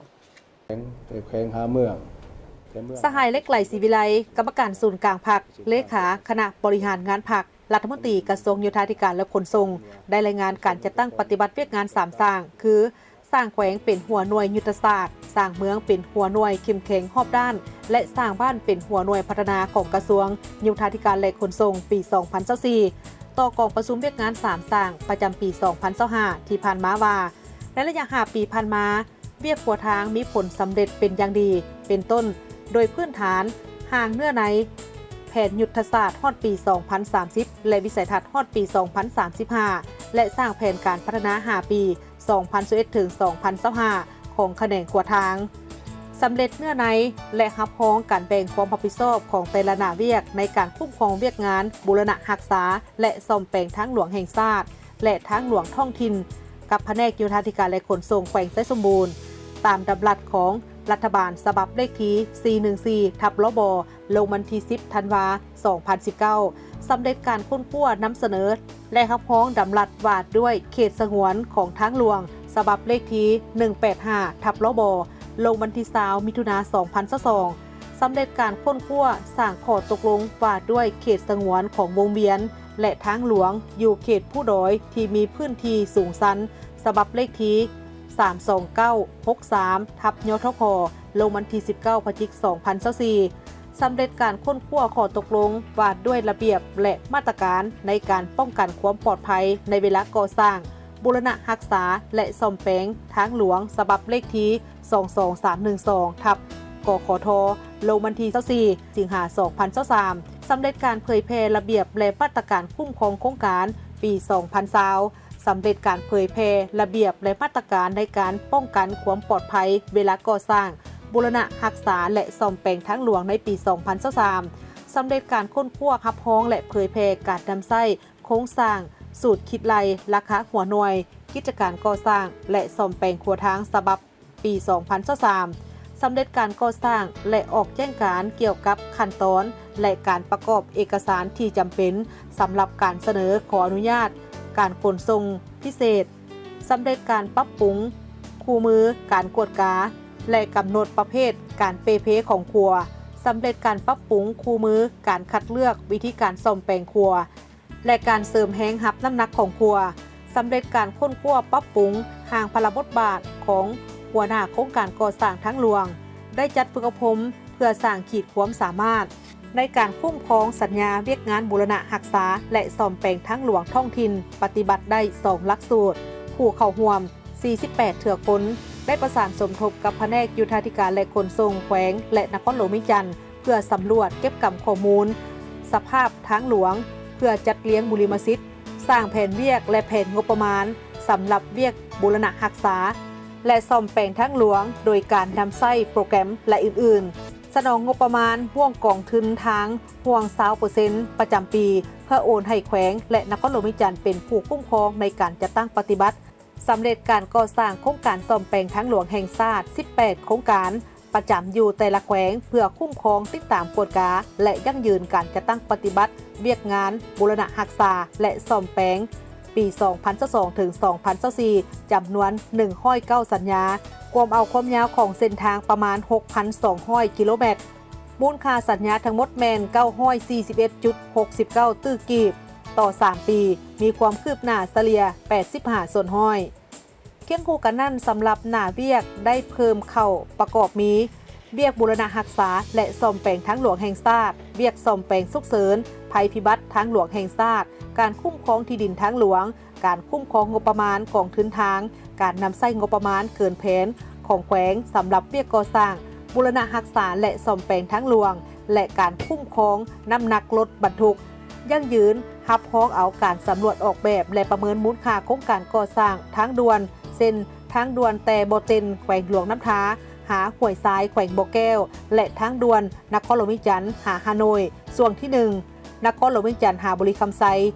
ແຂວງ ແຂວງຫາເມືອງ ແຂວງເມືອງ ສະຫາຍ ເຫຼັກໄຫຼ ສີວິໄລ, ກຳມະການສູນກາງພັກ, ເລຂາຄະນະບໍລິຫານງານພັກ, ລັດຖະມົນຕີກະຊວງໂຍທາທິການ ແລະ ຂົນສົ່ງ ໄດ້ລາຍງານການຈັດຕັ້ງປະຕິບັດວຽກງານສາມສ້າງ ຄື ສ້າງແຂວງເປັນຫົວໜ່ວຍຍຸດທະສາດ, ສ້າງເມືອງເປັນຫົວໜ່ວຍເຂັ້ມແຂງຮອບດ້ານ ແລະ ສ້າງບ້ານເປັນຫົວໜ່ວຍພັດທະນາຂອງກະຊວງໂຍທາທິການ ແລະ ຂົນສົ່ງ ປີສອງພັນຊາວສີ່ ຕໍ່ກອງປະຊຸມວຽກງານສາມສ້າງປະຈຳປີສອງພັນຊາວຫ້າ ທີ່ຜ່ານມາວ່າ ໃນໄລຍະຫ້າປີຜ່ານມາ, ວຽກຂົວທາງມີຜົນສຳເລັດເປັນຢ່າງດີ ເປັນຕົ້ນ ໂດຍພື້ນຖານ, ຮ່າງເນື້ອໃນ, ແຜນຍຸດທະສາດຮອດປີສອງພັນສາມສິບ ແລະ ວິໄສທັດຮອດປີສອງພັນສາມສິບຫ້າ ແລະ ສ້າງແຜນການພັດທະນາຫ້າປີ ສອງພັນຊາວເອັດ ເຖິງ ສອງພັນຊາວຫ້າ ຂອງຂະແໜງຂົວທາງ, ສຳເລັດເນື້ອໃນ ແລະ ຮັບຮອງການແບ່ງຄວາມຮັບຜິດຊອບຂອງແຕ່ລະໜ້າວຽກໃນການຄຸ້ມຄອງວຽກງານບູລະນະຮັກສາ ແລະ ສ້ອມແປງທາງຫຼວງແຫ່ງຊາດ ແລະ ທາງຫຼວງທ້ອງຖິ່ນ ກັບພະແນກໂຍທາທິການ ແລະ ຂົນສົ່ງແຂວງໄຊສົມບູນ ຕາມດຳລັດຂອງລັດຖະບານ ສະບັບເລກທີ ສີ່ໜຶ່ງສີ່ທັບ ລບ ລົງວັນທີ ສິບ ທັນວາ ສອງພັນສິບເກົ້າ ສຳເລັດການຄົ້ນຄວ້ານຳສະເໜີ ແລະ ຮັບຮອງດຳລັດວ່າດ້ວຍເຂດສະຫງວນຂອງທາງຫຼວງ ສະບັບເລກທີ ໜຶ່ງແປດຫ້າທັບ ລບ ລົງວັນທີ ຊາວ ມິຖຸນາ ສອງພັນຊາວສອງ ສຳເລັດການຄົ້ນຄວ້າສ້າງຂໍ້ຕົກລົງວ່າດ້ວຍເຂດສະຫງວນຂອງວົງວຽນ ແລະ ທາງຫຼວງຢູ່ເຂດພູດອຍທີ່ມີພື້ນທີ່ສູງຊັນ ສະບັບເລກທີ ສາມສອງເກົ້າຫົກສາມທັບ ຍທຂ ລົງວັນທີ ສິບເກົ້າ ພະຈິກ ສອງພັນຊາວສີ່ ສຳເລັດການຄົ້ນຄວ້າຂໍ້ຕົກລົງວ່າດ້ວຍລະບຽບ ແລະ ມາດຕະການໃນການປ້ອງກັນຄວາມປອດໄພໃນເວລາກໍ່ສ້າງ, ບູລະນະຮັກສາ ແລະ ສ້ອມແປງທາງຫຼວງ ສະບັບເລກທີ ສອງສອງສາມໜຶ່ງສອງທັບ ກຂທ ລົງວັນທີ ຊາວສີ່ ສິງຫາ ສອງພັນຊາວສາມ ສຳເລັດການເຜີຍແຜ່ລະບຽບ ແລະ ມາດຕະການຄຸ້ມຄອງໂຄງການ ປີສອງພັນຊາວ ສຳເລັດການເຜີຍແຜ່ລະບຽບ ແລະ ມາດຕະການໃນການປ້ອງກັນຄວາມປອດໄພເວລາກໍ່ສ້າງ, ບູລະນະຮັກສາ ແລະ ສ້ອມແປງທາງຫຼວງໃນປີສອງພັນຊາວສາມ ສຳເລັດການຄົ້ນຄວ້າຮັບຮອງ ແລະ ເຜີຍແຜ່ການນຳໃຊ້ໂຄງສ້າງສູດຄິດໄລ່ລາຄາຫົວໜ່ວຍກິດຈະການກໍ່ສ້າງ ແລະ ສ້ອມແປງຂົວທາງ ສະບັບ ປີສອງພັນຊາວສາມ ສຳເລັດການກໍ່ສ້າງ ແລະ ອອກແຈ້ງການກ່ຽວກັບຂັ້ນຕອນ ແລະ ການປະກອບເອກະສານທີ່ຈຳເປັນສຳລັບການສະເໜີຂໍອະນຸຍາດການຂົນສົ່ງພິເສດ, ສຳເລັດການປັບປຸງຄູ່ມືການກວດກາ ແລະ ກຳນົດປະເພດການເປ່ເພຂອງຂົວ, ສຳເລັດການປັບປຸງຄູ່ມືການຄັດເລືອກວິທີການສ້ອມແປງຂົວ ແລະ ການເສີມແຮງຮັບນ້ຳໜັກຂອງຂົວ, ສຳເລັດການຄົ້ນຄວ້າປັບປຸງຮ່າງພາລະບົດບາດຂອງຫົວໜ້າໂຄງການກໍ່ສ້າງທາງຫຼວງ, ໄດ້ຈັດຝຶກອົບຮົມເພື່ອສ້າງຂີດຄວາມສາມາດໃນການຄຸ້ມຄອງສັນຍາວຽກງານບູລະນະຮັກສາ ແລະ ສ້ອມແປງທາງຫຼວງທ້ອງຖິ່ນ ປະຕິບັດໄດ້ສອງຫຼັກສູດ, ຜູ້ເຂົ້າຮ່ວມ ສີ່ສິບແປດເທື່ອຄົນ, ໄດ້ປະສານສົມທົບກັບພະແນກໂຍທາທິການ ແລະ ຂົນສົ່ງແຂວງ ແລະ ນະຄອນຫຼວງວຽງຈັນ ເພື່ອສຳຫຼວດເກັບກຳຂໍ້ມູນສະພາບທາງຫຼວງ ເພື່ອຈັດລຽງບຸລິມະສິດ, ສ້າງແຜນວຽກ ແລະ ແຜນງົບປະມານສຳລັບວຽກບູລະນະຮັກສາ ແລະ ສ້ອມແປງທາງຫຼວງ ໂດຍການນຳໃຊ້ໂປຣແກຣມ ແລະ ອື່ນໆ, ສະໜອງງົບປະມານຮ່ວງກອງທຶນທາງຮ່ວງ ຊາວເປີເຊັນ ປະຈຳປີ ເພື່ອໂອນໃຫ້ແຂວງ ແລະ ນະຄອນຫຼວງວຽງຈັນເປັນຜູ້ຄຸ້ມຄອງໃນການຈັດຕັ້ງປະຕິບັດ. ສຳເລັດການກໍ່ສ້າງໂຄງການສ້ອມແປງທາງຫຼວງແຫ່ງຊາດ ສິບແປດໂຄງການ ປະຈຳຢູ່ແຕ່ລະແຂວງ ເພື່ອຄຸ້ມຄອງ, ຕິດຕາມ, ກວດກາ ແລະ ຢັ້ງຢືນການຈັດຕັ້ງປະຕິບັດວຽກງານບູລະນະຮັກສາ ແລະ ສ້ອມແປງ ປີສອງພັນຊາວສອງ ເຖິງ ສອງພັນຊາວສີ່ ຈຳນວນ ໜຶ່ງຮ້ອຍເກົ້າ ສັນຍາ, ກວມເອົາຄວາມຍາວຂອງເສັ້ນທາງປະມານ ຫົກພັນສອງຮ້ອຍ ກິໂລແມັດ, ມູນຄ່າສັນຍາທັງໝົດແມ່ນ ເກົ້າຮ້ອຍສີ່ສິບເອັດຈຸດຫົກສິບເກົ້າຕື້ກີບ. ຕໍ່ສາມປີ ມີຄວາມຄືບໜ້າສະເລ່ຍແປດສິບຫ້າສ່ວນຮ້ອຍ. ຄຽງຄູ່ກັນນັ້ນ, ສຳລັບໜ້າວຽກໄດ້ເພີ່ມເຂົ້າປະກອບມີ ວຽກບູລະນະຮັກສາ ແລະ ສ້ອມແປງທາງຫຼວງແຫ່ງຊາດ, ວຽກສ້ອມແປງສຸກເສີນ ໄພພິບັດທາງຫຼວງແຫ່ງຊາດ, ການຄຸ້ມຄອງທີ່ດິນທາງຫຼວງ, ການຄຸ້ມຄອງງົບປະມານກອງທຶນທາງ, ການນຳໃຊ້ງົບປະມານເກີນແຜນຂອງແຂວງສຳລັບວຽກກໍ່ສ້າງ, ບູລະນະຮັກສາ ແລະ ສ້ອມແປງທາງຫຼວງ ແລະ ການຄຸ້ມຄອງນ້ຳໜັກລົດບັນທຸກ. ຢັ້ງຢືນຮັບຮອງເອົາການສຳຫຼວດອອກແບບ ແລະ ປະເມີນມູນຄ່າໂຄງການກໍ່ສ້າງທາງດ່ວນ ເຊັ່ນ ທາງດ່ວນແຕ່ບໍ່ເຕັນ ແຂວງຫຼວງນ້ຳທາ ຫາຫ້ວຍຊາຍ ແຂວງບໍ່ແກ້ວ ແລະ ທາງດ່ວນນະຄອນຫຼວງວຽງຈັນ ຫາຮ່າໂນ້ຍ ຊ່ວງທີໜຶ່ງ ນະຄອນຫຼວງວຽງຈັນ ຫາບໍລິຄຳໄຊ.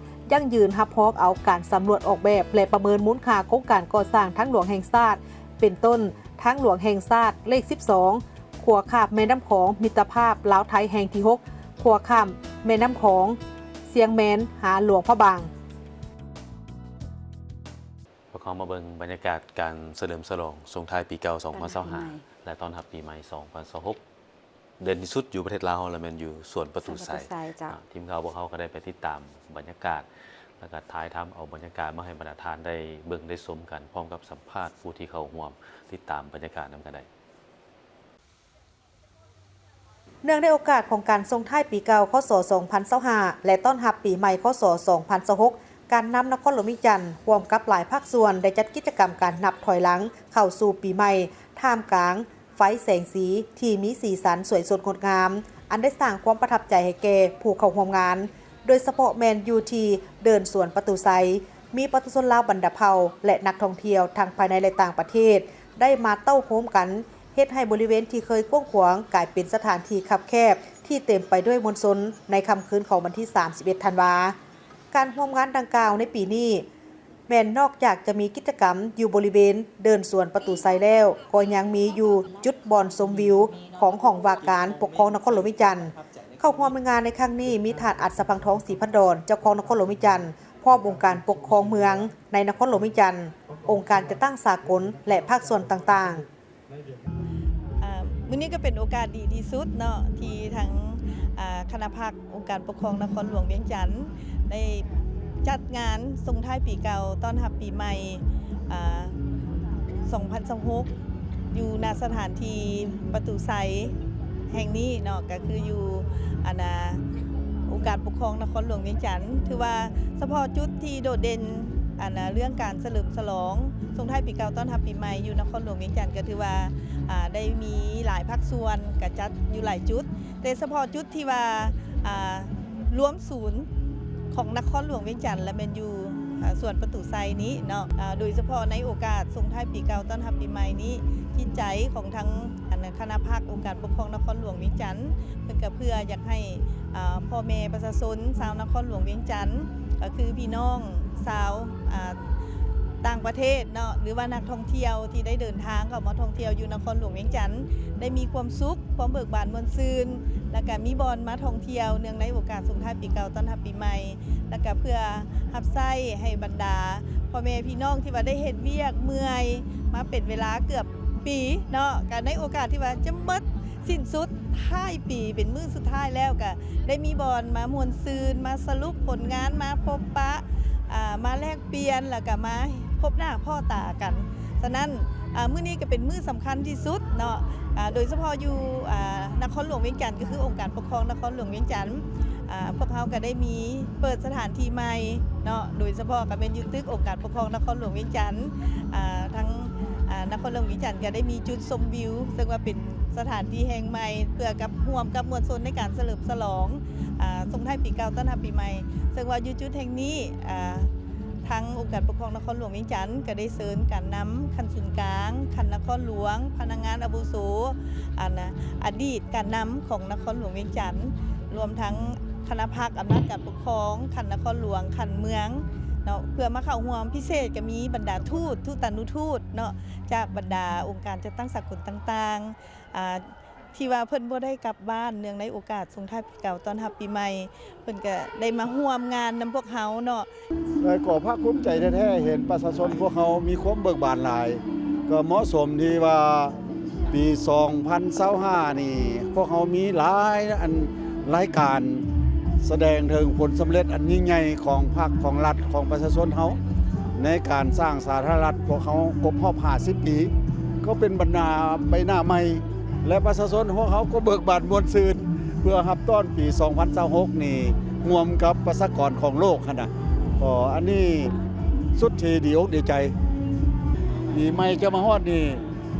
ຢັ້ງຢືນຮັບຮອງເອົາການສຳຫຼວດອອກແບບ ແລະ ປະເມີນມູນຄ່າໂຄງການກໍ່ສ້າງທາງຫຼວງແຫ່ງຊາດ ເປັນຕົ້ນ ທາງຫຼວງແຫ່ງຊາດເລກສິບສອງ ຂົວຂ້າມແມ່ນ້ຳຂອງມິດຕະພາບລາວໄທແຫ່ງທີຫົກ ຂົວຂ້າມແມ່ນ້ຳຂອງຊຽງແມນ ຫາຫຼວງພະບາງ. ພວກເຮົາມາເບິ່ງບັນຍາກາດການສະເຫຼີມສະຫຼອງສົ່ງທ້າຍປີເກົ່າສອງພັນຊາວຫ້າ ແລະ ຕ້ອນຮັບປີໃໝ່ສອງພັນຊາວຫົກ ເດັ່ນທີ່ສຸດຢູ່ປະເທດລາວເຮົາລະແມ່ນຢູ່ສວນປະຕູໄຊ. ສວນປະຕູໄຊ ເຈົ້າ. ອ່າ ທີມຂ່າວພວກເຮົາກໍໄດ້ໄປຕິດຕາມບັນຍາກາດ ແລ້ວກໍຖ່າຍທຳເອົາບັນຍາກາດມາໃຫ້ບັນດາທ່ານໄດ້ເບິ່ງໄດ້ຊົມກັນ ພ້ອມກັບສຳພາດຜູ້ທີ່ເຂົ້າຮ່ວມຕິດຕາມບັນຍາກາດນຳກັນໄດ້. ເນື່ອງໃນໂອກາດຂອງການສົ່ງທ້າຍປີເກົ່າ ຄ.ສ. ສອງພັນຊາວຫ້າ ແລະ ຕ້ອນຮັບປີໃໝ່ ຄ.ສ. ສອງພັນຊາວຫົກ ການນຳນະຄອນຫຼວງວຽງຈັນ ຮ່ວມກັບຫຼາຍພາກສ່ວນ ໄດ້ຈັດກິດຈະກຳການນັບຖອຍຫຼັງເຂົ້າສູ່ປີໃໝ່ ທ່າມກາງ ໄຟແສງສີທີ່ມີສີສັນສວຍສົດງົດງາມ ອັນໄດ້ສ້າງຄວາມປະທັບໃຈໃຫ້ແກ່ຜູ້ເຂົ້າຮ່ວມງານ, ໂດຍສະເພາະແມ່ນຢູ່ທີ່ເດີ່ນສວນປະຕູໄຊ ມີປະຊາຊົນລາວບັນດາເຜົ່າ ແລະ ນັກທ່ອງທ່ຽວທັງພາຍໃນ ແລະ ຕ່າງປະເທດ ໄດ້ມາເຕົ້າໂຮມກັນ ເຮັດໃຫ້ບໍລິເວນທີ່ເຄີຍກວ້າງຂວາງກາຍເປັນສະຖານທີ່ຄັບແຄບ ທີ່ເຕັມໄປດ້ວຍມວນຊົນໃນຄ່ຳຄືນຂອງວັນທີສາມສິບເອັດທັນວາ. ການຮ່ວມງານດັ່ງກ່າວໃນປີນີ້ ແມ່ນນອກຈາກຈະມີກິດຈະກຳຢູ່ບໍລິເວນເດີ່ນສວນປະຕູໄຊແລ້ວ, ກໍຍັງມີຢູ່ຈຸດບ່ອນຊົມວິວຂອງຫ້ອງວ່າການປົກຄອງນະຄອນຫຼວງວຽງຈັນ. ເຂົ້າຮ່ວມໃນງານໃນຄັ້ງນີ້ມີທ່ານ ອັດສະພັງທອງ ສີພັນດອນ ເຈົ້າຄອງນະຄອນຫຼວງວຽງຈັນ, ພ້ອມອົງການປົກຄອງເມືອງໃນນະຄອນຫຼວງວຽງຈັນ, ອົງການຈັດຕັ້ງສາກົນ ແລະ ພາກສ່ວນຕ່າງໆ. ອ່າ ມື້ນີ້ກໍເປັນໂອກາດດີທີ່ສຸດເນາະ ທີ່ທາງ ອ່າ ຄະນະພັກອົງການປົກຄອງນະຄອນຫຼວງວຽງຈັນ ໄດ້ຈັດງານສົ່ງທ້າຍປີເກົ່າຕ້ອນຮັບປີໃໝ່ ອ່າ ສອງພັນຊາວຫົກ ຢູ່ ນະ ສະຖານທີ່ປະຕູໄຊແຫ່ງນີ້ເນາະ ກໍຄືຢູ່ ອັນນ່າ ອົງການປົກຄອງນະຄອນຫຼວງວຽງຈັນ. ຖືວ່າສະເພາະຈຸດທີ່ໂດດເດັ່ນ ອັນນ່າ ເລື່ອງການສະເຫຼີມສະຫຼອງສົ່ງທ້າຍປີເກົ່າຕ້ອນຮັບປີໃໝ່ຢູ່ນະຄອນຫຼວງວຽງຈັນ ກໍຖືວ່າ ອ່າ ໄດ້ມີຫຼາຍພາກສ່ວນ ກະຈັດຢູ່ຫຼາຍຈຸດ, ແຕ່ສະເພາະຈຸດທີ່ວ່າ ອ່າ ລວມສູນຂອງນະຄອນຫຼວງວຽງຈັນ ລະແມ່ນຢູ່ ອ່າ ສວນປະຕູໄຊນີ້ເນາະ. ອ່າ ໂດຍສະເພາະໃນໂອກາດສົ່ງທ້າຍປີເກົ່າຕ້ອນຮັບປີໃໝ່ນີ້ ຈິດໃຈຂອງທາງ ອັນ ຄະນະພັກອົງການປົກຄອງນະຄອນຫຼວງວຽງຈັນ ເພິ່ນກະເພື່ອຢາກໃຫ້ ອ່າ ພໍ່ແມ່ປະຊາຊົນຊາວນະຄອນຫຼວງວຽງຈັນ ກໍຄືພີ່ນ້ອງຊາວ ອ່າ ຕ່າງປະເທດເນາະ ຫຼືວ່ານັກທ່ອງທ່ຽວທີ່ໄດ້ເດີນທາງເຂົ້າມາທ່ອງທ່ຽວຢູ່ນະຄອນຫຼວງວຽງຈັນ ໄດ້ມີຄວາມສຸກ ຄວາມເບີກບານມ່ວນຊື່ນ ແລ້ວກະມີບ່ອນມາທ່ອງທ່ຽວ ເນື່ອງໃນໂອກາດສົ່ງທ້າຍປີເກົ່າຕ້ອນຮັບປີໃໝ່ ແລ້ວກະເພື່ອຮັບໃຊ້ໃຫ້ບັນດາພໍ່ແມ່ພີ່ນ້ອງທີ່ວ່າໄດ້ເຮັດວຽກເມື່ອຍມາເປັນເວລາເກືອບປີເນາະ ກະໃນໂອກາດທີ່ວ່າຈະໝົດ ສິ້ນສຸດທ້າຍປີ ເປັນມື້ສຸດທ້າຍແລ້ວ ກະໄດ້ມີບ່ອນມາມ່ວນຊື່ນ ມາສະຫຼຸບຜົນງານ ມາພົບປະ ອ່າ ມາແລກປ່ຽນ ແລ້ວກະມາພົບໜ້າພໍ້ຕາກັນ. ສະນັ້ນ ອ່າ ມື້ນີ້ກະເປັນມື້ສຳຄັນທີ່ສຸດເນາະ ອ່າ ໂດຍສະເພາະຢູ່ ອ່າ ນະຄອນຫຼວງວຽງຈັນ ກະຄືອົງການປົກຄອງນະຄອນຫຼວງວຽງຈັນ ອ່າ ພວກເຮົາກະໄດ້ມີເປີດສະຖານທີ່ໃໝ່ເນາະ ໂດຍສະເພາະກະແມ່ນຢູ່ຕຶກອົງການປົກຄອງນະຄອນຫຼວງວຽງຈັນ ອ່າ ທາງ ອ່າ ນະຄອນຫຼວງວຽງຈັນກະໄດ້ມີຈຸດຊົມວິວ ເຊິ່ງວ່າເປັນສະຖານທີ່ແຫ່ງໃໝ່ ເພື່ອກັບ ຮ່ວມກັບມວນຊົນໃນການສະເຫຼີມສະຫຼອງ ອ່າ ສົ່ງທ້າຍປີເກົ່າຕ້ອນຮັບປີໃໝ່ ເຊິ່ງວ່າຢູ່ຈຸດແຫ່ງນີ້ ອ່າ ທາງອົງການປົກຄອງນະຄອນຫຼວງວຽງຈັນ ກະໄດ້ເຊີນການນຳຂັ້ນສູນກາງ, ຂັ້ນນະຄອນຫຼວງ, ພະນັກງານອາວຸໂສ, ອັນ ອະດີດການນຳຂອງນະຄອນຫຼວງວຽງຈັນ, ລວມທັງຄະນະພັກອຳນາດການປົກຄອງຂັ້ນນະຄອນຫຼວງ, ຂັ້ນເມືອງເນາະ, ເພື່ອມາເຂົ້າຮ່ວມ. ພິເສດກະມີບັນດາທູດ, ທູຕານຸທູດເນາະ, ຈາກບັນດາອົງການຈັດຕັ້ງສາກົນຕ່າງໆ ອ່າ ທີ່ວ່າເພິ່ນບໍ່ໄດ້ກັບບ້ານ ເນື່ອງໃນໂອກາດສົ່ງທ້າຍປີເກົ່າຕ້ອນຮັບປີໃໝ່ ເພິ່ນກະໄດ້ມາຮ່ວມງານນຳພວກເຮົາເນາະ. ແລະກໍພາກພູມໃຈແທ້ໆ ເຫັນປະຊາຊົນພວກເຮົາມີຄວາມເບີກບານຫຼາຍ ກໍເໝາະສົມທີ່ວ່າປີສອງພັນຊາວຫ້ານີ້ ພວກເຮົາມີຫຼາຍອັນ ລາຍການ ສະແດງເຖິງຜົນສຳເລັດອັນຍິ່ງໃຫຍ່ຂອງພັກ, ຂອງລັດ, ຂອງປະຊາຊົນເຮົາ ໃນການສ້າງສາທາລະນະລັດພວກເຮົາຄົບຮອບຫ້າສິບປີ ກໍເປັນບັນດາໃບໜ້າໃໝ່ ແລະ ປະຊາຊົນພວກເຮົາກໍເບີກບານມ່ວນຊື່ນ ເພື່ອຮັບຕ້ອນປີສອງພັນຊາວຫົກນີ້ ຮ່ວມກັບປະຊາກອນຂອງໂລກຫັ້ນນະ. ກໍອັນນີ້ສຸດທີ່ດີອົກດີໃຈ. ປີໃໝ່ຈະມາຮອດນີ້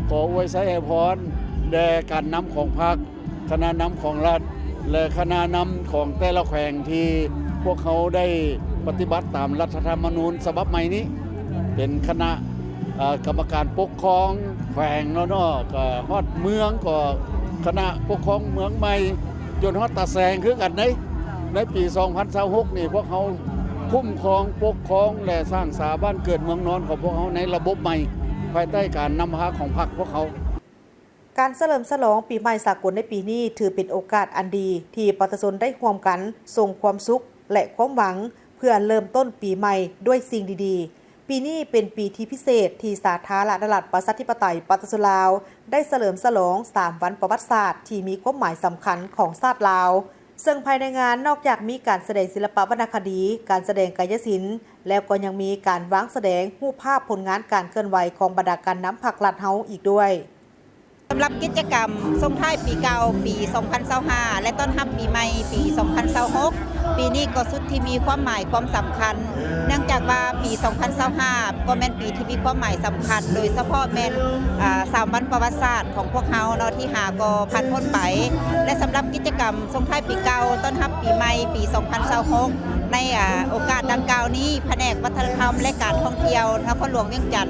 ຂໍອວຍໄຊໃຫ້ພອນແດ່ການນຳຂອງພັກ, ຄະນະນຳຂອງລັດ ແລະ ຄະນະນຳຂອງແຕ່ລະແຂວງທີ່ພວກເຮົາໄດ້ປະຕິບັດຕາມລັດຖະທຳມະນູນສະບັບໃໝ່ນີ້ ເປັນຄະນະ ເອີ ກຳມະການປົກຄອງແຂວງເນາະ, ເນາະ ກໍຮອດເມືອງກໍຄະນະປົກຄອງເມືອງໃໝ່ ຈົນຮອດຕາແສງຄືກັນເດ້. ໃນປີສອງພັນຊາວຫົກນີ້ ພວກເຮົາຄຸ້ມຄອງປົກຄອງ ແລະ ສ້າງສາບ້ານເກີດເມືອງນອນຂອງພວກເຮົາໃນລະບົບໃໝ່ ພາຍໃຕ້ການນຳພາຂອງພັກພວກເຮົາ. ການສະເຫຼີມສະຫຼອງປີໃໝ່ສາກົນໃນປີນີ້ ຖືເປັນໂອກາດອັນດີທີ່ປະຊາຊົນໄດ້ຮ່ວມກັນສົ່ງຄວາມສຸກ ແລະ ຄວາມຫວັງ ເພື່ອເລີ່ມຕົ້ນປີໃໝ່ດ້ວຍສິ່ງດີໆ. ປີນີ້ເປັນປີທີ່ພິເສດທີ່ສາທາລະນະລັດປະຊາທິປະໄຕປະຊາຊົນລາວ ໄດ້ສະເຫຼີມສະຫຼອງສາມວັນປະຫວັດສາດທີ່ມີຄວາມໝາຍສຳຄັນຂອງຊາດລາວ, ເຊິ່ງພາຍໃນງານນອກຈາກມີການສະແດງສິລະປະວັນນະຄະດີ, ການສະແດງກາຍະສິນ ແລ້ວກໍຍັງມີການວາງສະແດງຮູບພາບຜົນງານການເຄື່ອນໄຫວຂອງບັນດາການນຳພັກລັດເຮົາອີກດ້ວຍ. ສຳລັບກິດຈະກຳສົ່ງທ້າຍປີເກົ່າປີສອງພັນຊາວຫ້າ ແລະ ຕ້ອນຮັບປີໃໝ່ປີສອງພັນຊາວຫົກ ປີນີ້ກໍສຸດທີ່ມີຄວາມໝາຍຄວາມສຳຄັນ ເນື່ອງຈາກວ່າປີສອງພັນຊາວຫ້າກໍແມ່ນປີທີ່ມີຄວາມໝາຍສຳຄັນ ໂດຍສະເພາະແມ່ນ ອາ ສາມວັນປະຫວັດສາດຂອງພວກເຮົາເນາະ ທີ່ຫາກໍຜ່ານພົ້ນໄປ ແລະ ສຳລັບກິດຈະກຳ ສົ່ງທ້າຍປີເກົ່າ ຕ້ອນຮັບປີໃໝ່ ປີສອງພັນຊາວຫົກ ໃນ ອາ ໂອກາດດັ່ງກ່າວນີ້ ພະແນກວັດທະນະທຳ ແລະ ການທ່ອງທ່ຽວນະຄອນຫຼວງວຽງຈັນ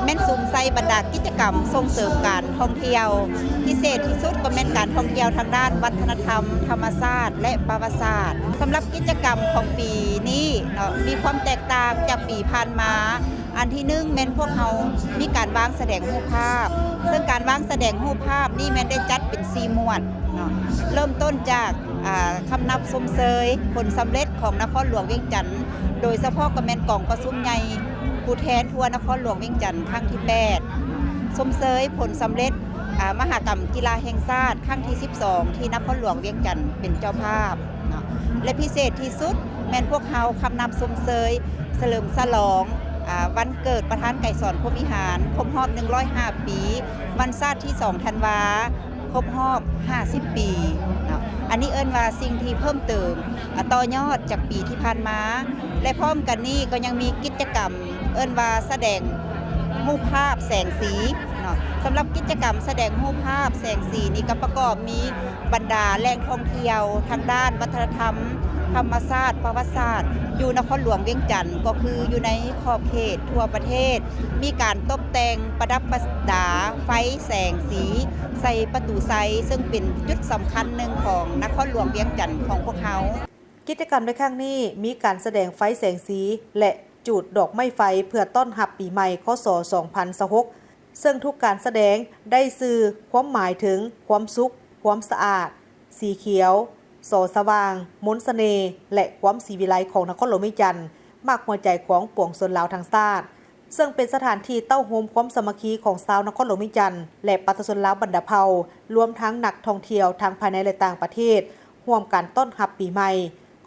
ແມ່ນສຸມໃສ່ບັນດາກິດຈະກຳສົ່ງເສີມການທ່ອງທ່ຽວ ພິເສດທີ່ສຸດກໍແມ່ນການທ່ອງທ່ຽວທາງດ້ານວັດທະນະທຳ, ທຳມະຊາດ ແລະ ປະຫວັດສາດ. ສຳລັບກິດຈະກຳຂອງປີນີ້ເນາະ ມີຄວາມແຕກຕ່າງຈາກປີຜ່ານມາ. ອັນທີໜຶ່ງແມ່ນພວກເຮົາມີການວາງສະແດງຮູບພາບ, ເຊິ່ງການວາງສະແດງຮູບພາບນີ້ແມ່ນໄດ້ຈັດເປັນສີ່ໝວດເນາະ, ເລີ່ມຕົ້ນຈາກ ອາ ຄຳນັບຊົມເຊີຍຜົນສຳເລັດຂອງນະຄອນຫຼວງວຽງຈັນ, ໂດຍສະເພາະກໍແມ່ນກອງປະຊຸມໃຫຍ່ຜູ້ແທນທົ່ວນະຄອນຫຼວງວຽງຈັນຄັ້ງທີແປດ, ຊົມເຊີຍຜົນສຳເລັດ ອາ ມະຫະກຳກິລາແຫ່ງຊາດຄັ້ງທີສິບສອງ ທີ່ນະຄອນຫຼວງວຽງຈັນເປັນເຈົ້າພາບເນາະ ແລະ ພິເສດທີ່ສຸດແມ່ນພວກເຮົາຄຳນັບຊົມເຊີຍສະເຫຼີມສະຫຼອງ ອາ ວັນເກີດປະທານໄກສອນ ພົມວິຫານ ຄົບຮອບໜຶ່ງຮ້ອຍຫ້າປີ, ວັນຊາດທີສອງທັນວາ ຄົບຮອບຫ້າສິບປີເນາະ. ອັນນີ້ເອີ້ນວ່າສິ່ງທີ່ເພີ່ມເຕີມ ອາ ຕໍ່ຍອດຈາກປີທີ່ຜ່ານມາ ແລະ ພ້ອມກັນນີ້ກໍຍັງມີກິດຈະກຳເອີ້ນວ່າສະແດງຮູບພາບແສງສີເນາະ. ສຳລັບກິດຈະກຳສະແດງຮູບພາບແສງສີນີ້ກໍປະກອບມີບັນດາແຫຼ່ງທ່ອງທ່ຽວທາງດ້ານວັດທະນະທຳ, ທຳມະຊາດ, ປະຫວັດສາດ ຢູ່ນະຄອນຫຼວງວຽງຈັນ ກໍຄືຢູ່ໃນຂອບເຂດທົ່ວປະເທດ ມີການຕົບແຕ່ງປະດັບປະດາໄຟແສງສີໃສ່ປະຕູໄຊ, ເຊິ່ງເປັນຈຸດສຳຄັນໜຶ່ງຂອງນະຄອນຫຼວງວຽງຈັນຂອງພວກເຮົາ. ກິດຈະກຳໃນຄັ້ງນີ້ມີການສະແດງໄຟແສງສີ ແລະ ຈູດດອກໄມ້ໄຟເພື່ອຕ້ອນຮັບປີໃໝ່ ຄ.ສ. ສອງພັນຊາວຫົກ ເຊິ່ງທຸກການສະແດງໄດ້ສື່ຄວາມໝາຍເຖິງຄວາມສຸກ, ຄວາມສະອາດ, ສີຂຽວ, ສໍສະຫວ່າງ, ມົນສະເໜ່ ແລະ ຄວາມສີວິໄລຂອງນະຄອນຫຼວງວຽງຈັນ, ໝາກຫົວໃຈຂອງປວງຊົນລາວທັງຊາດ. ເຊິ່ງເປັນສະຖານທີ່ເຕົ້າໂຮມຄວາມສາມັກຄີຂອງຊາວນະຄອນຫຼວງວຽງຈັນ ແລະ ປະຊາຊົນລາວບັນດາເຜົ່າ, ລວມທັງນັກທ່ອງທ່ຽວທັງພາຍໃນ ແລະ ຕ່າງປະເທດ ຮ່ວມກັນຕ້ອນຮັບປີໃໝ່.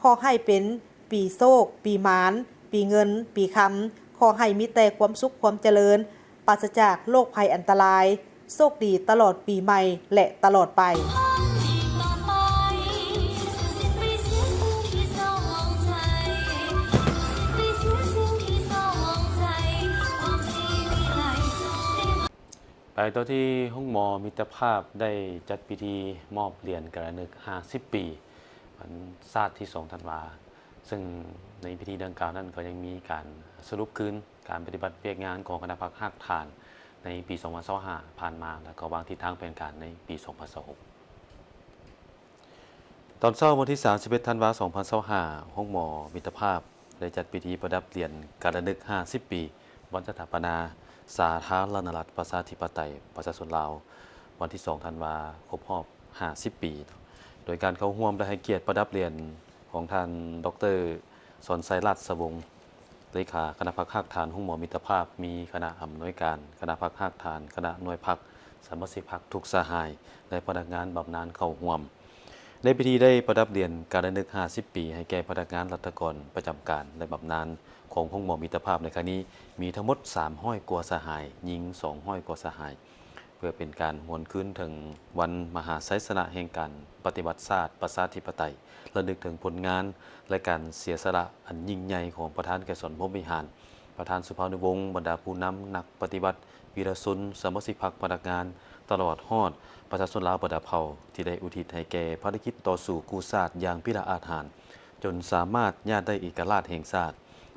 ຂໍໃຫ້ເປັນປີໂຊກ, ປີໝານ, ປີເງິນ, ປີຄຳ. ຂໍໃຫ້ມີແຕ່ຄວາມສຸກ, ຄວາມຈະເລີນ, ປາສະຈາກໂລກໄພອັນຕະລາຍ. ໂຊກດີຕະຫຼອດປີໃໝ່ ແລະ ຕະຫຼອດໄປ. ໄປຕໍ່ທີ່ໂຮງໝໍມິດຕະພາບ ໄດ້ຈັດພິທີມອບຫຼຽນກາລະນຶກຫ້າສິບປີ ວັນຊາດທີສອງທັນວາ, ເຊິ່ງໃນພິທີດັ່ງກ່າວນັ້ນກໍຍັງມີການສະຫຼຸບຄືນ ການປະຕິບັດວຽກງານຂອງຄະນະພັກຮາກຖານໃນປີສອງພັນຊາວຫ້າຜ່ານມາ ແລະ ກໍວາງທິດທາງແຜນການໃນປີສອງພັນຊາວຫົກ. ຕອນເຊົ້າວັນທີສາມສິບເອັດທັນວາສອງພັນຊາວຫ້າ, ໂຮງໝໍມິດຕະພາບໄດ້ຈັດພິທີປະດັບຫຼຽນການລະນຶກຫ້າສິບປີ ວັນສະຖາປະນາສາທາລະນະລັດປະຊາທິປະໄຕປະຊາຊົນລາວ ວັນທີສອງທັນວາ ຄົບຮອບຫ້າສິບປີ ໂດຍການເຂົ້າຮ່ວມ ແລະ ໃຫ້ກຽດປະດັບຫຼຽນຂອງທ່ານ ດອກເຕີ ສອນໄຊ ລາດສະວົງ ເລຂາຄະນະພັກຮາກຖານໂຮງໝໍມິດຕະພາບ, ມີຄະນະອຳນວຍການຄະນະພັກຮາກຖານ, ຄະນະໜ່ວຍພັກ, ສະມາຊິກພັກທຸກສະຫາຍ ແລະ ພະນັກງານບຳນານເຂົ້າຮ່ວມ. ໃນພິທີໄດ້ປະດັບຫຼຽນການລະນຶກຫ້າສິບປີໃຫ້ແກ່ພະນັກງານລັດຖະກອນປະຈຳການ ແລະ ບຳນານຂອງໂຮງໝໍມິດຕະພາບໃນຄັ້ງນີ້ ມີທັງໝົດສາມຮ້ອຍກວ່າສະຫາຍ, ຍິງສອງຮ້ອຍກວ່າສະຫາຍ, ເພື່ອເປັນການຫວນຄືນເຖິງວັນມະຫາໄຊຊະນະແຫ່ງການປະຕິວັດຊາດປະຊາທິປະໄຕ, ລະນຶກເຖິງຜົນງານ ແລະ ການເສຍສະຫຼະອັນຍິ່ງໃຫຍ່ຂອງປະທານໄກສອນ ພົມວິຫານ, ປະທານສຸພານຸວົງ, ບັນດາຜູ້ນຳ, ນັກປະຕິວັດ, ວິລະຊົນ, ສະມາຊິກພັກ, ພະນັກງານ, ຕະຫຼອດຮອດປະຊາຊົນລາວບັນດາເຜົ່າ ທີ່ໄດ້ອຸທິດໃຫ້ແກ່ພາລະກິດຕໍ່ສູ້ກູ້ຊາດຢ່າງພິລະອາດຫານ, ຈົນສາມາດຍາດໄດ້ເອກະລາດແຫ່ງຊາດ,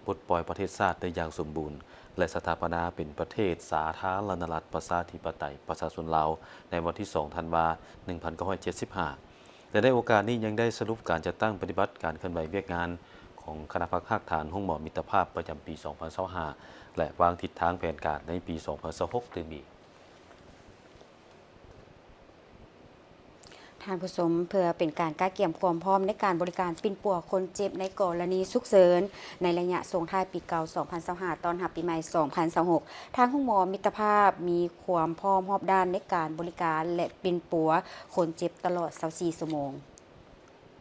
ປົດປ່ອຍປະເທດຊາດໄດ້ຢ່າງສົມບູນ ແລະ ສະຖາປະນາເປັນປະເທດສາທາລະນະລັດປະຊາທິປະໄຕປະຊາຊົນລາວ ໃນວັນທີສອງ ທັນວາ ໜຶ່ງພັນເກົ້າຮ້ອຍເຈັດສິບຫ້າ. ແລະ ໃນໂອກາດນີ້ຍັງໄດ້ສະຫຼຸບການຈັດຕັ້ງປະຕິບັດການເຄື່ອນໄຫວວຽກງານຂອງຄະນະພັກຮາກຖານໂຮງໝໍມິດຕະພາບປະຈຳປີສອງພັນຊາວຫ້າ ແລະ ວາງທິດທາງແຜນການໃນປີສອງພັນຊາວຫົກຕື່ມອີກ. ທ່ານຜູ້ຊົມ, ເພື່ອເປັນການກະກຽມຄວາມພ້ອມໃນການບໍລິການປິ່ນປົວຄົນເຈັບໃນກໍລະນີສຸກເສີນ ໃນໄລຍະສົ່ງທ້າຍປີເກົ່າສອງພັນຊາວຫ້າ ຕ້ອນຮັບປີໃໝ່ສອງພັນຊາວຫົກ, ທາງໂຮງໝໍມິດຕະພາບມີຄວາມພ້ອມຮອບດ້ານໃນການບໍລິການ ແລະ ປິ່ນປົວຄົນເຈັບຕະຫຼອດຊາວສີ່ຊົ່ວໂມງ.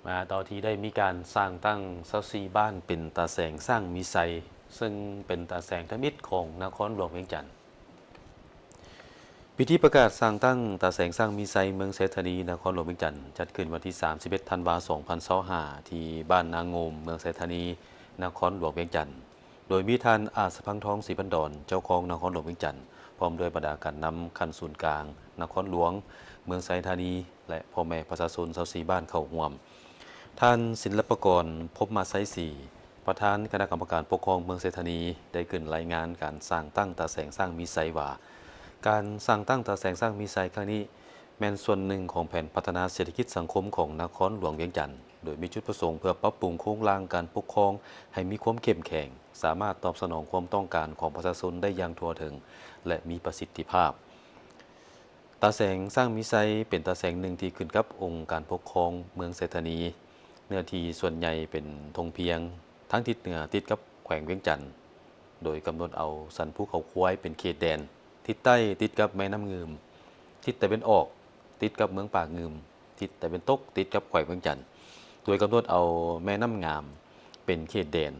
ມາຕໍ່ທີ່ໄດ້ມີການສ້າງຕັ້ງຊາວສີ່ບ້ານເປັນຕາແສງຊ້າງມີໄຊ, ເຊິ່ງເປັນຕາແສງທຳອິດຂອງນະຄອນຫຼວງວຽງຈັນ. ພິທີປະກາດສ້າງຕັ້ງຕາແສງຊ້າງມີໄຊ ເມືອງໄຊທານີ ນະຄອນຫຼວງວຽງຈັນ ຈັດຂຶ້ນວັນທີສາມສິບເອັດ ທັນວາ ສອງພັນຊາວຫ້າ ທີ່ບ້ານນາໂງມ ເມືອງໄຊທານີ ນະຄອນຫຼວງວຽງຈັນ, ໂດຍມີທ່ານ ອາດສະພັງທອງ ສີພັນດອນ ເຈົ້າຄອງນະຄອນຫຼວງວຽງຈັນ ພ້ອມດ້ວຍບັນດາການນຳຂັ້ນສູນກາງນະຄອນຫຼວງເມືອງໄຊທານີ ແລະ ພໍ່ແມ່ປະຊາຊົນຊາວສີ່ບ້ານເຂົ້າຮ່ວມ. ທ່ານ ສິນລັບປະກອນ ພົມມະໄຊສີ ປະທານຄະນະກຳມະການປົກຄອງເມືອງໄຊທານີ ໄດ້ຂຶ້ນລາຍງານການສ້າງຕັ້ງຕາແສງຊ້າງມີໄຊວ່າ, ການສ້າງຕັ້ງຕາແສງຊ້າງມີໄຊຄັ້ງນີ້ ແມ່ນສ່ວນໜຶ່ງຂອງແຜນພັດທະນາເສດຖະກິດສັງຄົມຂອງນະຄອນຫຼວງວຽງຈັນ, ໂດຍມີຈຸດປະສົງເພື່ອປັບປຸງໂຄງລ່າງການປົກຄອງໃຫ້ມີຄວາມເຂັ້ມແຂງ, ສາມາດຕອບສະໜອງຄວາມຕ້ອງການຂອງປະຊາຊົນໄດ້ຢ່າງທົ່ວເຖິງ ແລະ ມີປະສິດທິພາບ. ຕາແສງຊ້າງມີໄຊ ເປັນຕາແສງໜຶ່ງທີ່ຂຶ້ນກັບອົງການປົກຄອງເມືອງໄຊທານີ. ເນື້ອທີ່ສ່ວນໃຫຍ່ເປັນທົ່ງພຽງ, ທາງທິດເໜືອຕິດກັບແຂວງວຽງຈັນ, ໂດຍກຳນົດເອົາສັນພູເຂົາຄວາຍເປັນເຂດແດນ, ທິດໃຕ້ຕິດກັບແມ່ນ້ຳງື່ມ, ທິດຕາເວັນອອກຕິດກັບເມືອງປາກງື່ມ, ທິດຕາເວັນຕົກຕິດກັບແຂວງວຽງຈັນ, ໂດຍກຳນົດເອົາແມ່ນ້ຳງາມເປັນເຂດແດນ.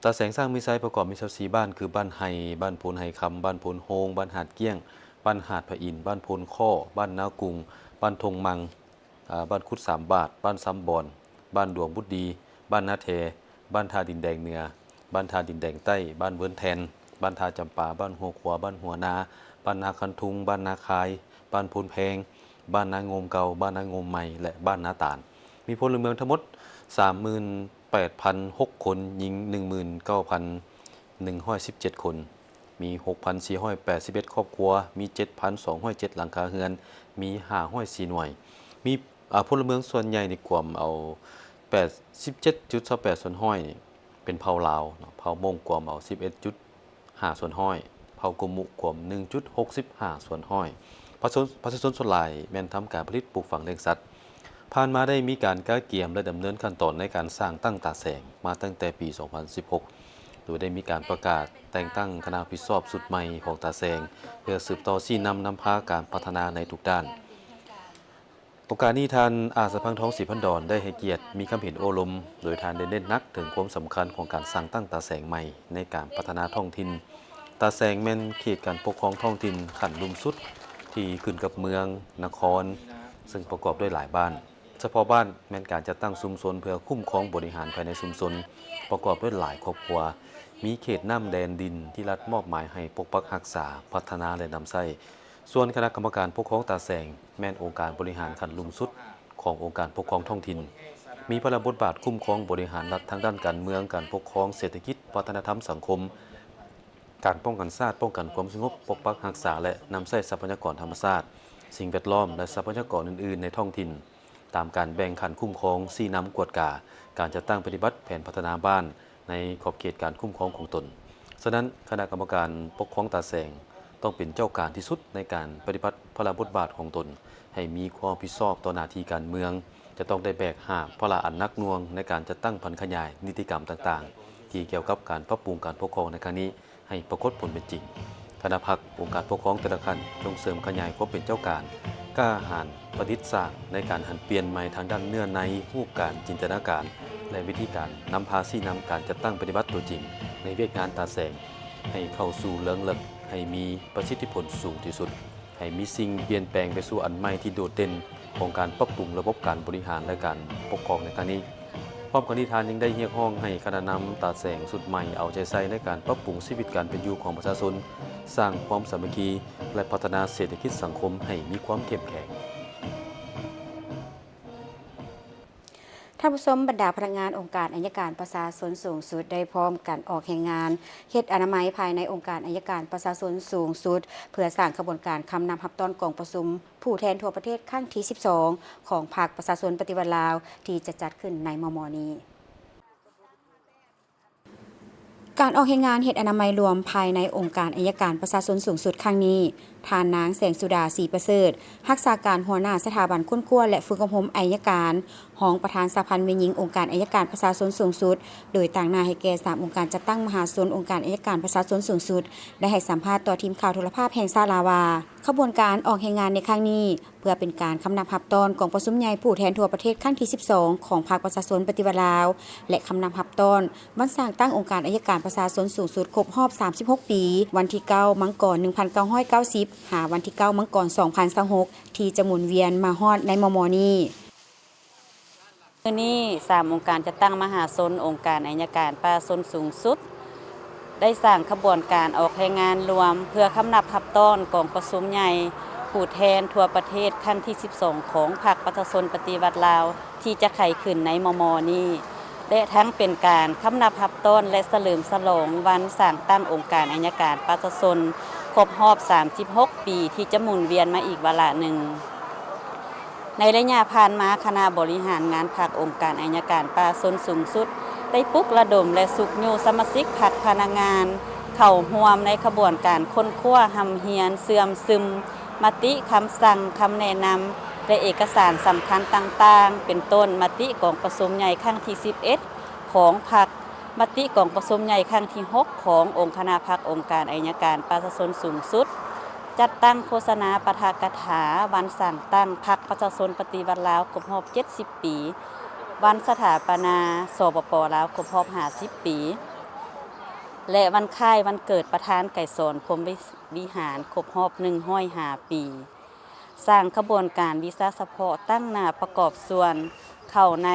ຕາແສງຊ້າງມີໄຊປະກອບມີຊາວສີ່ບ້ານ ຄື ບ້ານໄຮ່, ບ້ານໂພນໄຮ່ຄຳ, ບ້ານໂພນໂຮງ, ບ້ານຫາດກ້ຽງ, ບ້ານຫາດພະອິນ, ບ້ານໂພນຄໍ້, ບ້ານນາກຸງ, ບ້ານທົ່ງມັງ, ອາ, ບ້ານຂຸດສາມບາດ, ບ້ານຊຳບອນ, ບ້ານດວງບຸດດີ, ບ້ານນາແທ, ບ້ານທ່າດິນແດງເໜືອ, ບ້ານທ່າດິນແດງໃຕ້, ບ້ານເວີນແທ່ນ, ບ້ານທ່າຈຳປາ, ບ້ານຫົວຂວາ, ບ້ານຫົວນາ, ບ້ານນາຄັນທຸງ, ບ້ານນາຄາຍ, ບ້ານໂພນແພງ, ບ້ານນາໂງມເກົ່າ, ບ້ານນາໂງມໃໝ່ ແລະ ບ້ານນາຕານ. ມີພົນລະເມືອງທັງໝົດສາມໝື່ນ ແປດພັນຫົກຄົນ, ຍິງໜຶ່ງໝື່ນເກົ້າພັນໜຶ່ງຮ້ອຍສິບເຈັດຄົນ, ມີຫົກພັນສີ່ຮ້ອຍແປດສິບເອັດຄອບຄົວ, ມີເຈັດພັນສອງຮ້ອຍເຈັດຫຼັງຄາເຮືອນ, ມີຫ້າຮ້ອຍສີ່ໜ່ວຍ, ມີ ອາ ພົນລະເມືອງສ່ວນໃຫຍ່ນີ້ກວມເອົາແປດສິບເຈັດຈຸດຊາວແປດສ່ວນຮ້ອຍເປັນເຜົ່າລາວເນາະ, ເຜົ່າມົ້ງກວມເອົາສິບເອັດຈຸດ ຫ້າສ່ວນຮ້ອຍ, ເຜົ່າກູມຸກວມໜຶ່ງຈຸດຫົກສິບຫ້າສ່ວນຮ້ອຍ. ປະຊາຊົນ ປະຊາຊົນສ່ວນຫຼາຍແມ່ນທຳການຜະລິດ, ປູກຝັງ, ລ້ຽງສັດ. ຜ່ານມາໄດ້ມີການກະກຽມ ແລະ ດຳເນີນຂັ້ນຕອນໃນການສ້າງຕັ້ງຕາແສງມາຕັ້ງແຕ່ປີສອງພັນສິບຫົກ ໂດຍໄດ້ມີການປະກາດແຕ່ງຕັ້ງຄະນະຮັບຜິດຊອບຊຸດໃໝ່ຂອງຕາແສງ ເພື່ອສືບຕໍ່ຊີ້ນຳນຳພາການພັດທະນາໃນທຸກດ້ານ. ໂອກາດນີ້ ທ່ານ ອາດສະພັງທອງ ສີພັນດອນ ໄດ້ໃຫ້ກຽດມີຄຳເຫັນໂອ້ລົມ, ໂດຍທ່ານໄດ້ເນັ້ນໜັກເຖິງຄວາມສຳຄັນຂອງການສ້າງຕັ້ງຕາແສງໃໝ່ໃນການພັດທະນາທ້ອງຖິ່ນ. ຕາແສງແມ່ນເຂດການປົກຄອງທ້ອງຖິ່ນຂັ້ນລຸ່ມສຸດທີ່ຂຶ້ນກັບເມືອງ, ນະຄອນ, ເຊິ່ງປະກອບດ້ວຍຫຼາຍບ້ານ. ສະເພາະບ້ານແມ່ນການຈັດຕັ້ງຊຸມຊົນເພື່ອຄຸ້ມຄອງບໍລິຫານພາຍໃນຊຸມຊົນ, ປະກອບດ້ວຍຫຼາຍຄອບຄົວ, ມີເຂດນ້ຳແດນດິນທີ່ລັດມອບໝາຍໃຫ້ປົກປັກຮັກສາ, ພັດທະນາ ແລະ ນຳໃຊ້. ສ່ວນຄະນະກຳມະການປົກຄອງຕາແສງ ແມ່ນອົງການບໍລິຫານຂັ້ນລຸ່ມສຸດຂອງອົງການປົກຄອງທ້ອງຖິ່ນ, ມີພາລະບົດບາດຄຸ້ມຄອງບໍລິຫານລັດທາງດ້ານການເມືອງ, ການປົກຄອງ, ເສດຖະກິດ, ວັດທະນະທຳ, ສັງຄົມ, ການປ້ອງກັນຊາດ, ປ້ອງກັນຄວາມສະຫງົບ, ປົກປັກຮັກສາ ແລະ ນຳໃຊ້ຊັບພະຍາກອນທຳມະຊາດ, ສິ່ງແວດລ້ອມ ແລະ ຊັບພະຍາກອນອື່ນໆໃນທ້ອງຖິ່ນ, ຕາມການແບ່ງຂັ້ນຄຸ້ມຄອງ, ຊີ້ນຳ, ກວດກາການຈັດຕັ້ງປະຕິບັດແຜນພັດທະນາບ້ານ ໃນຂອບເຂດການຄຸ້ມຄອງຂອງຕົນ. ສະນັ້ນ, ຄະນະກຳມະການປົກຄອງຕາແສງ ຕ້ອງເປັນເຈົ້າການທີ່ສຸດໃນການປະຕິບັດພາລະບົດບາດຂອງຕົນ ໃຫ້ມີຄວາມຮັບຜິດຊອບຕໍ່ໜ້າທີ່ການເມືອງ, ຈະຕ້ອງໄດ້ແບກຫາບພາລະອັນໜັກໜ່ວງໃນການຈັດຕັ້ງຜັນຂະຫຍາຍນິຕິກຳຕ່າງໆ ທີ່ກ່ຽວກັບການປັບປຸງການປົກຄອງໃນຄັ້ງນີ້ ໃຫ້ປາກົດຜົນເປັນຈິງ. ຄະນະພັກ, ອົງການປົກຄອງແຕ່ລະຂັ້ນ ສົ່ງເສີມຂະຫຍາຍຄວາມເປັນເຈົ້າການ, ກ້າຫານປະດິດສ້າງໃນການຫັນປ່ຽນໃໝ່ທາງດ້ານເນື້ອໃນ, ຮູບການ, ຈິນຕະນາການ ແລະ ວິທີການນຳພາຊີ້ນຳການຈັດຕັ້ງປະຕິບັດຕົວຈິງໃນວຽກງານຕາແສງ ໃຫ້ເຂົ້າສູ່ເລິງເລິກ, ໃຫ້ມີປະສິດທິຜົນສູງທີ່ສຸດ, ໃຫ້ມີສິ່ງປ່ຽນແປງໄປສູ່ອັນໃໝ່ທີ່ໂດດເດັ່ນຂອງການປັບປຸງລະບົບການບໍລິຫານ ແລະ ການປົກຄອງໃນຄັ້ງນີ້. ພ້ອມກັນນີ້, ທ່ານຍັງໄດ້ຮຽກຮ້ອງໃຫ້ຄະນະນຳຕາແສງຊຸດໃໝ່ເອົາໃຈໃສ່ໃນການປັບປຸງຊີວິດການເປັນຢູ່ຂອງປະຊາຊົນ, ສ້າງຄວາມສາມັກຄີ ແລະ ພັດທະນາເສດຖະກິດສັງຄົມໃຫ້ມີຄວາມເຂັ້ມແຂງ. ທ່ານຜູ້ຊົມ, ບັນດາພະນັກງານອົງການໄອຍະການປະຊາຊົນສູງສຸດ ໄດ້ພ້ອມກັນອອກແຮງງານເຮັດອະນາໄມພາຍໃນອົງການໄອຍະການປະຊາຊົນສູງສຸດ ເພື່ອສ້າງຂະບວນການຄຳນັບຮັບຕ້ອນກອງປະຊຸມ ຜູ້ແທນທົ່ວປະເທດຄັ້ງທີສິບສອງ ຂອງພັກປະຊາຊົນປະຕິວັດລາວ ທີ່ຈະຈັດຂຶ້ນໃນມໍ່ໆນີ້. ການອອກແຮງງານເຮັດອະນາໄມລວມພາຍໃນອົງການໄອຍະການປະຊາຊົນສູງສຸດຄັ້ງນີ້, ທ່ານນາງ ແສງສຸດາ ສີປະເສີດ, ຮັກສາການຫົວໜ້າສະຖາບັນຄົ້ນຄວ້າ ແລະ ຝຶກອົບຮົມໄອຍະການ, ຮອງປະທານສະຫະພັນແມ່ຍິງອົງການໄອຍະການປະຊາຊົນສູງສຸດ, ໂດຍຕາງໜ້າໃຫ້ແກ່ສາມອົງການຈັດຕັ້ງມະຫາຊົນອົງການໄອຍະການປະຊາຊົນສູງສຸດ ໄດ້ໃຫ້ສຳພາດຕໍ່ທີມຂ່າວໂທລະພາບແຫ່ງຊາດລາວວ່າ, ຂະບວນການອອກແຮງງານໃນຄັ້ງນີ້ ເພື່ອເປັນການຄຳນັບຮັບຕ້ອນກອງປະຊຸມໃຫຍ່ຜູ້ແທນທົ່ວປະເທດຄັ້ງທີສິບສອງ ຂອງພັກປະຊາຊົນປະຕິວັດລາວ ແລະ ຄຳນັບຮັບຕ້ອນວັນສ້າງຕັ້ງອົງການໄອຍະການປະຊາຊົນສູງສຸດຄົບຮອບສາມສິບຫົກປີ, ວັນທີເກົ້າ ມັງກອນ ໜຶ່ງພັນເກົ້າຮ້ອຍເກົ້າສິບ ຫາ ວັນທີເກົ້າ ມັງກອນ ສອງພັນຊາວຫົກ ທີ່ຈະໝູນວຽນມາຮອດໃນມໍ່ໆນີ້. ມື້ນີ້ ສາມອົງການຈັດຕັ້ງມະຫາຊົນ ອົງການໄອຍະການປະຊາຊົນສູງສຸດ ໄດ້ສ້າງຂະບວນການອອກແຮງງານລວມ ເພື່ອຄຳນັບຮັບຕ້ອນກອງປະຊຸມໃຫຍ່ຜູ້ແທນທົ່ວປະເທດຄັ້ງທີສິບສອງ ຂອງພັກປະຊາຊົນປະຕິວັດລາວ ທີ່ຈະໄຂຂຶ້ນໃນມໍ່ໆນີ້ ແລະ ທັງເປັນການຄຳນັບຮັບຕ້ອນ ແລະ ສະເຫຼີມສະຫຼອງວັນສ້າງຕັ້ງອົງການໄອຍະການປະຊາຊົນຄົບຮອບສາມສິບຫົກປີ ທີ່ຈະໝູນວຽນມາອີກວາລະໜຶ່ງ. ໃນໄລຍະຜ່ານມາ, ຄະນະບໍລິຫານງານພັກອົງການໄອຍະການປະຊາຊົນສູງສຸດ ໄດ້ປຸກລະດົມ ແລະ ຊຸກຍູ້ສະມາຊິກພັກພະນັກງານເຂົ້າຮ່ວມໃນຂະບວນການຄົ້ນຄວ້າ, ຮ່ຳຮຽນ, ເຊື່ອມຊຶມມະຕິ, ຄຳສັ່ງ, ຄຳແນະນຳ ແລະ ເອກະສານສຳຄັນຕ່າງໆ ເປັນຕົ້ນ ມະຕິກອງປະຊຸມໃຫຍ່ຄັ້ງທີສິບເອັດ ຂອງພັກ, ມະຕິກອງປະຊຸມໃຫຍ່ຄັ້ງທີຫົກ ຂອງອົງຄະນະພັກອົງການໄອຍະການປະຊາຊົນສູງສຸດ, ຈັດຕັ້ງໂຄສະນາປາຖະກະຖາວັນສ້າງຕັ້ງພັກປະຊາຊົນປະຕິວັດລາວຄົບຮອບເຈັດສິບປີ, ວັນສະຖາປະນາ ສປປ ລາວ ຄົບຮອບຫ້າສິບປີ ແລະ ວັນຄ້າຍວັນເກີດປະທານໄກສອນ ພົມວິ ວິຫານຄົບຮອບໜຶ່ງຮ້ອຍຫ້າປີ, ສ້າງຂະບວນການວິຊາສະເພາະຕັ້ງໜ້າປະກອບສ່ວນເຂົ້າໃນ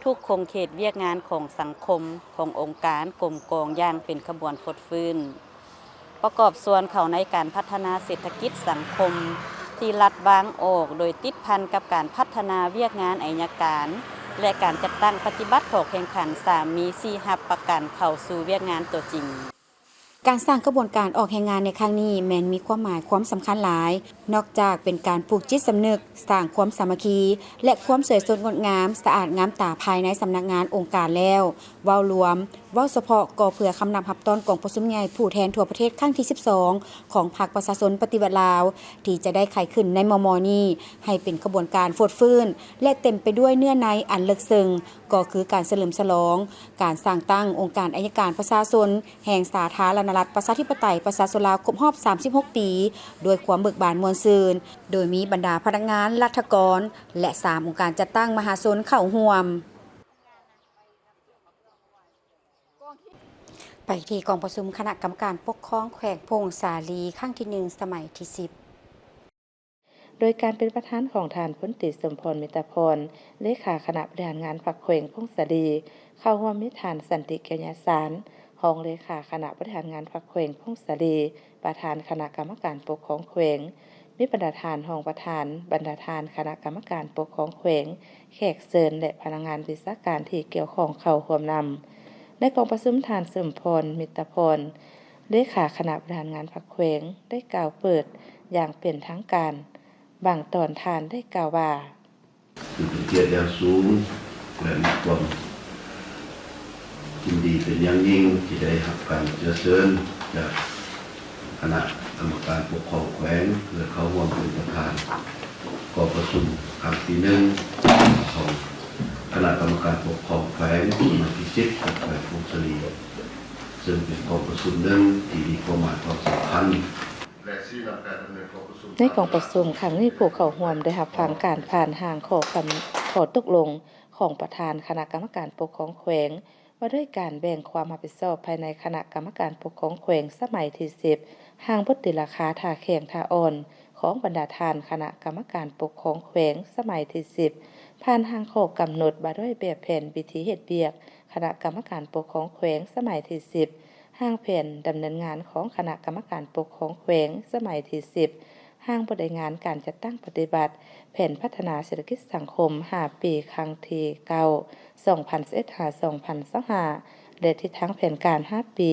ທຸກຂົງເຂດວຽກງານຂອງສັງຄົມ, ຂອງອົງການ, ກົມກອງຢ່າງເປັນຂະບວນຟົດຟື້ນ, ປະກອບສ່ວນເຂົ້າໃນການພັດທະນາເສດຖະກິດສັງຄົມທີ່ລັດວາງອອກ ໂດຍຕິດພັນກັບການພັດທະນາວຽກງານໄອຍະການ ແລະ ການຈັດຕັ້ງປະຕິບັດຂໍ້ແຂ່ງຂັນສາມມີສີ່ຮັບປະກັນເຂົ້າສູ່ວຽກງານຕົວຈິງ. ການສ້າງຂະບວນການອອກແຮງງານໃນຄັ້ງນີ້ແມ່ນມີຄວາມໝາຍຄວາມສຳຄັນຫຼາຍ, ນອກຈາກເປັນການປູກຈິດສຳນຶກ, ສ້າງຄວາມສາມັກຄີ ແລະ ຄວາມສວຍສົດງົດງາມ, ສະອາດງາມຕາພາຍໃນສຳນັກງານອົງການແລ້ວ, ເວົ້າລວມ, ເວົ້າສະເພາະກໍເພື່ອຄຳນັບຮັບຕ້ອນກອງປະຊຸມໃຫຍ່ຜູ້ແທນທົ່ວປະເທດຄັ້ງທີສິບສອງ ຂອງພັກປະຊາຊົນປະຕິວັດລາວ ທີ່ຈະໄດ້ໄຂຂຶ້ນໃນມໍ່ໆນີ້ ໃຫ້ເປັນຂະບວນການຟົດຟື້ນ ແລະ ເຕັມໄປດ້ວຍເນື້ອໃນອັນເລິກເຊິ່ງ, ກໍຄືການສະເຫຼີມສະຫຼອງ ການສ້າງຕັ້ງອົງການໄອຍະການປະຊາຊົນ ແຫ່ງສາທາລະນະລັດ ປະຊາທິປະໄຕ ປະຊາຊົນລາວ ຄົບຮອບສາມສິບຫົກປີ ດ້ວຍຄວາມເບີກບານມ່ວນຊື່ນ, ໂດຍມີບັນດາພະນັກງານ, ລັດຖະກອນ ແລະ ສາມອົງການຈັດຕັ້ງມະຫາຊົນເຂົ້າຮ່ວມ. ໄປທີ່ກອງປະຊຸມຄະນະກຳມະການປົກຄອງແຂວງຜົ້ງສາລີ ຄັ້ງທີໜຶ່ງ ສະໄໝທີສິບ. ໂດຍການເປັນປະທານຂອງທ່ານ ພົນຕີ ສົມພອນ ມິດຕະພອນ ເລຂາຄະນະບໍລິຫານງານພັກແຂວງຜົ້ງສາລີ, ເຂົ້າຮ່ວມມີທ່ານ ສັນຕິ ແກ້ວຍາສານ ຮອງເລຂາຄະນະບໍລິຫານງານພັກແຂວງຜົ້ງສາລີ, ປະທານຄະນະກຳມະການປົກຄອງແຂວງ, ມີບັນດາທ່ານຮອງປະທານ, ບັນດາທ່ານຄະນະກຳມະການປົກຄອງແຂວງ, ແຂກເຊີນ ແລະ ພະນັກງານວິຊາການທີ່ກ່ຽວຂ້ອງເຂົ້າຮ່ວມນຳ. ໃນກອງປະຊຸມ, ທ່ານ ສົມພອນ ມິດຕະພອນ ເລຂາຄະນະບໍລິຫານງານພັກແຂວງ ໄດ້ກ່າວເປີດຢ່າງເປັນທາງການ. ບາງຕອນທ່ານໄດ້ກ່າວວ່າ, ຄືເປັນກຽດຢ່າງສູງ ແລະ ມີຄວາມຍິນດີເປັນຢ່າງຍິ່ງທີ່ໄດ້ຮັບການເຊື້ອເຊີນຈາກຄະນະກຳມະການປົກຄອງແຂວງ ເພື່ອເຂົ້າຮ່ວມເປັນປະທານກອງປະຊຸມຄັ້ງທີໜຶ່ງ ຂອງຄະນະກຳມະການປົກຄອງແຂວງ ສະໄໝທີສິບ ຂອງແຂວງຜົ້ງສາລີ, ເຊິ່ງເປັນກອງປະຊຸມໜຶ່ງທີ່ມີຄວາມໝາຍຄວາມສຳຄັນ ແລະ ສ ໃນກອງປະຊຸມຄັ້ງນີ້, ຜູ້ເຂົ້າຮ່ວມໄດ້ຮັບຟັງການຜ່ານຮ່າງຂໍ້ຄຳ, ຂໍ້ຕົກລົງຂອງປະທານຄະນະກຳມະການປົກຄອງແຂວງ ວ່າດ້ວຍການແບ່ງຄວາມຮັບຜິດຊອບພາຍໃນຄະນະກຳມະການປົກຄອງແຂວງສະໄໝທີສິບ, ຮ່າງບົດຕີລາຄາທ່າແຂງທ່າອ່ອນຂອງບັນດາທ່ານຄະນະກຳມະການປົກຄອງແຂວງສະໄໝທີສິບ, ຜ່ານຮ່າງຂໍ້ກຳນົດວ່າດ້ວຍແບບແຜນວິທີເຮັດວຽກຄະນະກຳມະການປົກຄອງແຂວງສະໄໝທີສິບ, ຮ່າງແຜນດຳເນີນງານຂອງຄະນະກຳມະການປົກຄອງແຂວງສະໄໝທີສິບ, ຮ່າງບົດລາຍງານການຈັດຕັ້ງປະຕິບັດແຜນພັດທະນາເສດຖະກິດສັງຄົມຫ້າປີ ຄັ້ງທີເກົ້າ ສອງພັນຊາວເອັດ ຫາ ສອງພັນຊາວຫ້າ ແລະ ທິດທາງແຜນການຫ້າປີ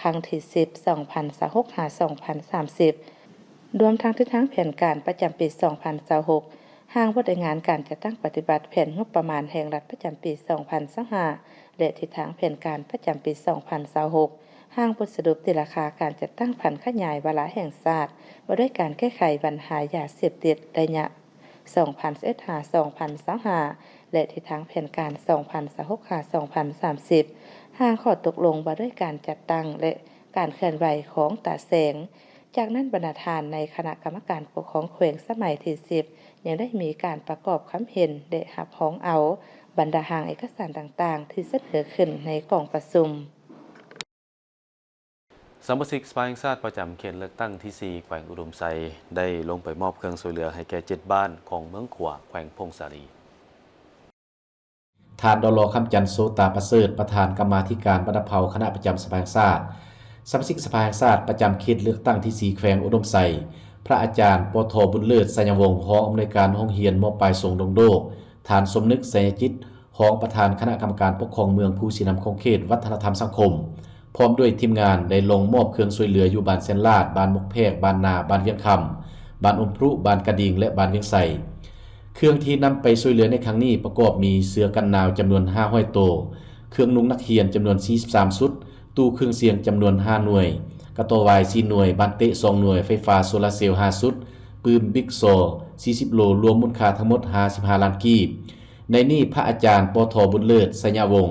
ຄັ້ງທີສິບ ສອງພັນຊາວຫົກ ຫາ ສອງພັນສາມສິບ ລວມທັງທິດທາງແຜນການປະຈຳປີສອງພັນຊາວຫົກ, ຮ່າງບົດລາຍງານການຈັດຕັ້ງປະຕິບັດແຜນງົບປະມານແຫ່ງລັດປະຈຳປີສອງພັນຊາວຫ້າ ແລະ ທິດທາງແຜນການປະຈຳປີສອງພັນຊາວຫົກ, ຮ່າງບົດສະຫຼຸບຕີລາຄາການຈັດຕັ້ງຜັນຂະຫຍາຍວາລະແຫ່ງຊາດວ່າດ້ວຍການແກ້ໄຂບັນຫາຢາເສບຕິດໄລຍະສອງພັນຊາວເອັດ ຫາ ສອງພັນຊາວຫ້າ ແລະ ທິດທາງແຜນການສອງພັນຊາວຫົກ ຫາ ສອງພັນສາມສິບ, ຮ່າງຂໍ້ຕົກລົງວ່າດ້ວຍການຈັດຕັ້ງ ແລະ ການເຄື່ອນໄຫວຂອງຕາແສງ. ຈາກນັ້ນ, ບັນດາທ່ານໃນຄະນະກຳມະການປົກຄອງແຂວງສະໄໝທີສິບ ຍັງໄດ້ມີການປະກອບຄຳເຫັນ ແລະ ຮັບຮອງເອົາບັນດາຮ່າງເອກະສານຕ່າງໆ ທີ່ສະເໜີຂຶ້ນໃນກອງປະຊຸມ. ສະມາຊິກສະພາແຫ່ງຊາດປະຈຳເຂດເລືອກຕັ້ງທີສີ່ ແຂວງອຸດົມໄຊ ໄດ້ລົງໄປມອບເຄື່ອງຊ່ວຍເຫຼືອໃຫ້ແກ່ເຈັດບ້ານຂອງເມືອງຂວາ ແຂວງຜົ້ງສາລີ. ທ່ານ ດລ ຄຳຈັນ ໂສຕາປະເສີດ ປະທານກຳມາທິການບັນດາເຜົ່າຄະນະປະຈຳສະພາແຫ່ງຊາດ, ສະມາຊິກສະພາແຫ່ງຊາດປະຈຳເຂດເລືອກຕັ້ງທີສີ່ ແຂວງອຸດົມໄຊ, ພະອາຈານ ປທ ບຸນເລີດ ໄຊຍະວົງ ຮອງອຳນວຍການໂຮງຮຽນ ມ.ປາຍ ສົງດົງໂດກ, ທ່ານ ສົມນຶກ ໄຊຍະຈິດ ຮອງປະທານຄະນະກຳມະການປົກຄອງເມືອງພູສີນ້ຳຂອງເຂດວັດທະນະທຳສັງຄົມ ພ້ອມດ້ວຍທີມງານໄດ້ລົງມອບເຄື່ອງຊ່ວຍເຫຼືອຢູ່ບ້ານແສນລາດ, ບ້ານໝົກແພກ, ບ້ານນາ, ບ້ານວຽງຄຳ, ບ້ານອົມພລຸ, ບ້ານກະດິງ ແລະ ບ້ານວຽງໄຊ. ເຄື່ອງທີ່ນຳໄປຊ່ວຍເຫຼືອໃນຄັ້ງນີ້ປະກອບມີເສື້ອກັນໜາວຈຳນວນຫ້າຮ້ອຍໂຕ, ເຄື່ອງນຸ່ງນັກຮຽນຈຳນວນສີ່ສິບສາມຊຸດ, ຕູ້ເຄື່ອງສຽງຈຳນວນຫ້າໜ່ວຍ, ກະຕໍວາຍສີ່ໜ່ວຍ, ບານເຕະສອງໜ່ວຍ, ໄຟຟ້າໂຊລາເຊວຫ້າຊຸດ, ປືນບິກຊໍສີ່ສິບໂລ, ລວມມູນຄ່າທັງໝົດຫ້າສິບຫ້າລ້ານກີບ. ໃນນີ້ພະອາຈານ ປທ ບຸນເລີດ ໄຊຍະວົງ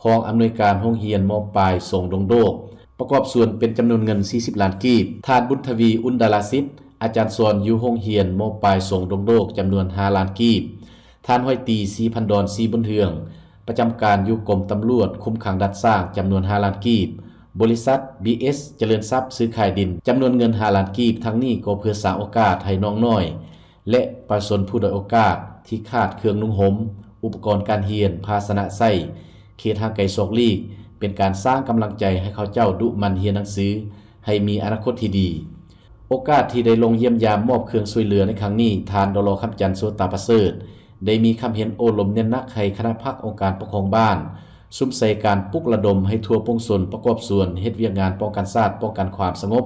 ຮອງອຳນວຍການໂຮງຮຽນ ມ.ປາຍ ສົງດົງໂດກ ປະກອບສ່ວນເປັນຈຳນວນເງິນສີ່ສິບລ້ານກີບ, ທ່ານ ບຸນທະວີ ອຸ່ນດາລາສິດ ອາຈານສອນຢູ່ໂຮງຮຽນ ມ.ປາຍ ສົງດົງໂດກ ຈຳນວນຫ້າລ້ານກີບ, ທ່ານ ຮ້ອຍຕີ ສີພັນດອນ ສີບຸນເຮືອງ ປະຈຳການຢູ່ກົມຕຳຫຼວດຄຸມຂັງດ່ານຊ້າງ ຈຳນວນຫ້າລ້ານກີບ, ບໍລິສັດ ບີເອສ ຈະເລີນຊັບ ຊື້ຂາຍດິນ ຈຳນວນເງິນຫ້າລ້ານກີບ, ທັງນີ້ກໍເພື່ອສ້າງໂອກາດໃຫ້ນ້ອງນ້ອຍ ແລະ ປະຊາຊົນຜູ້ດ້ອຍໂອກາດທີ່ຂາດເຄື່ອງນຸ່ງຫົ່ມ, ອຸປະກອນການຮຽນ, ພາຊະນະໃຊ້, ເຂດຫ່າງໄກສອກຫຼີກ, ເປັນການສ້າງກຳລັງໃຈໃຫ້ເຂົາເຈົ້າດຸໝັ່ນຮຽນໜັງສືໃຫ້ມີອະນາຄົດທີ່ດີ. ໂອກາດທີ່ໄດ້ລົງຢ້ຽມຢາມມອບເຄື່ອງຊ່ວຍເຫຼືອໃນຄັ້ງນີ້, ທ່ານ ດລ ຄຳຈັນ ໂສຕາປະເສີດ ໄດ້ມີຄຳເຫັນໂອ້ລົມເນັ້ນໜັກໃຫ້ຄະນະພັກອົງການປົກຄອງບ້ານ ສຸມໃສ່ການປຸກລະດົມໃຫ້ທົ່ວປວງຊົນປະກອບສ່ວນເຮັດວຽກງານປ້ອງກັນຊາດ, ປ້ອງກັນຄວາມສະຫງົບ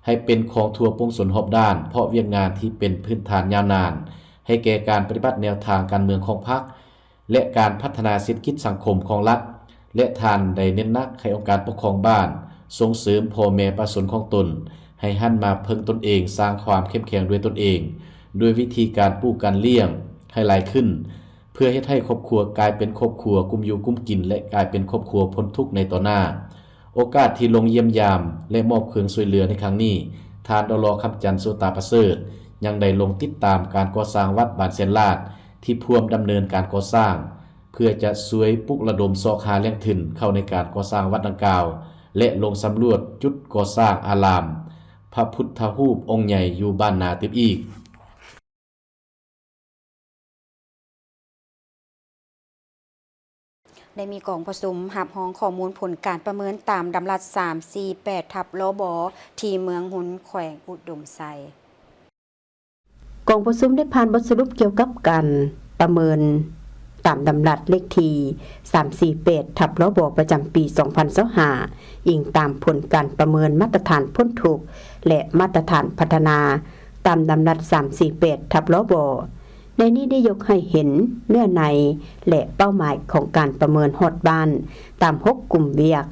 ໃຫ້ເປັນຂອງທົ່ວປວງຊົນຮອບດ້ານ, ເພາະວຽກງານທີ່ເປັນພື້ນຖານຍາວນານໃຫ້ແກ່ການປະຕິບັດແນວທາງການເມືອງຂອງພັກ ແລະ ການພັດທະນາເສດຖະກິດສັງຄົມຂອງລັດ ແລະ ທ່ານໄດ້ເນັ້ນໜັກໃຫ້ອົງການປົກຄອງບ້ານສົ່ງເສີມພໍ່ແມ່ປະຊາຊົນຂອງຕົນໃຫ້ຫັນມາເພິ່ງຕົນເອງ, ສ້າງຄວາມເຂັ້ມແຂງດ້ວຍຕົນເອງ ດ້ວຍວິທີການປູກການລ້ຽງໃຫ້ຫຼາຍຂຶ້ນ, ເພື່ອເຮັດໃຫ້ຄອບຄົວກາຍເປັນຄອບຄົວກຸ້ມຢູ່ກຸ້ມກິນ ແລະ ກາຍເປັນຄອບຄົວພົ້ນທຸກໃນຕໍ່ໜ້າ. ໂອກາດທີ່ລົງຢ້ຽມຢາມ ແລະ ມອບເຄື່ອງຊ່ວຍເຫຼືອໃນຄັ້ງນີ້, ທ່ານ ດລ ຄຳຈັນ ໂສຕາປະເສີດ ຍັງໄດ້ລົງຕິດຕາມການກໍ່ສ້າງວັດບ້ານແສນລາດ ທີ່ພວມດຳເນີນການກໍ່ສ້າງ ເພື່ອຈະຊ່ວຍປຸກລະດົມຊອກຫາແຫຼ່ງທຶນເຂົ້າໃນການກໍ່ສ້າງວັດດັ່ງກ່າວ ແລະ ລົງສຳຫຼວດຈຸດກໍ່ສ້າງອາລາມພະພຸດທະຮູບອົງໃຫຍ່ຢູ່ບ້ານນາຕື່ມອີກ. ໄດ້ມີກອງປະຊຸມຮັບຮອງຂໍ້ມູນຜົນການປະເມີນຕາມດຳລັດສາມສີ່ແປດທັບ ລບ ທີ່ເມືອງຮຸນ ແຂວງອຸດົມໄຊ. ກອງປະຊຸມໄດ້ຜ່ານບົດສະຫຼຸບກ່ຽວກັບການປະເມີນຕາມດຳລັດເລກທີສາມສີ່ແປດທັບ ລບ ປະຈຳປີສອງພັນຊາວຫ້າ ອີງຕາມຜົນການປະເມີນມາດຕະຖານພົ້ນທຸກ ແລະ ມາດຕະຖານພັດທະນາ ຕາມດຳລັດສາມສີ່ແປດທັບ ລບ ໃນນີ້ໄດ້ຍົກໃຫ້ເຫັນເນື້ອໃນ ແລະ ເປົ້າໝາຍຂອງການປະເມີນຮອດບ້ານຕາມຫົກກຸ່ມວຽກ,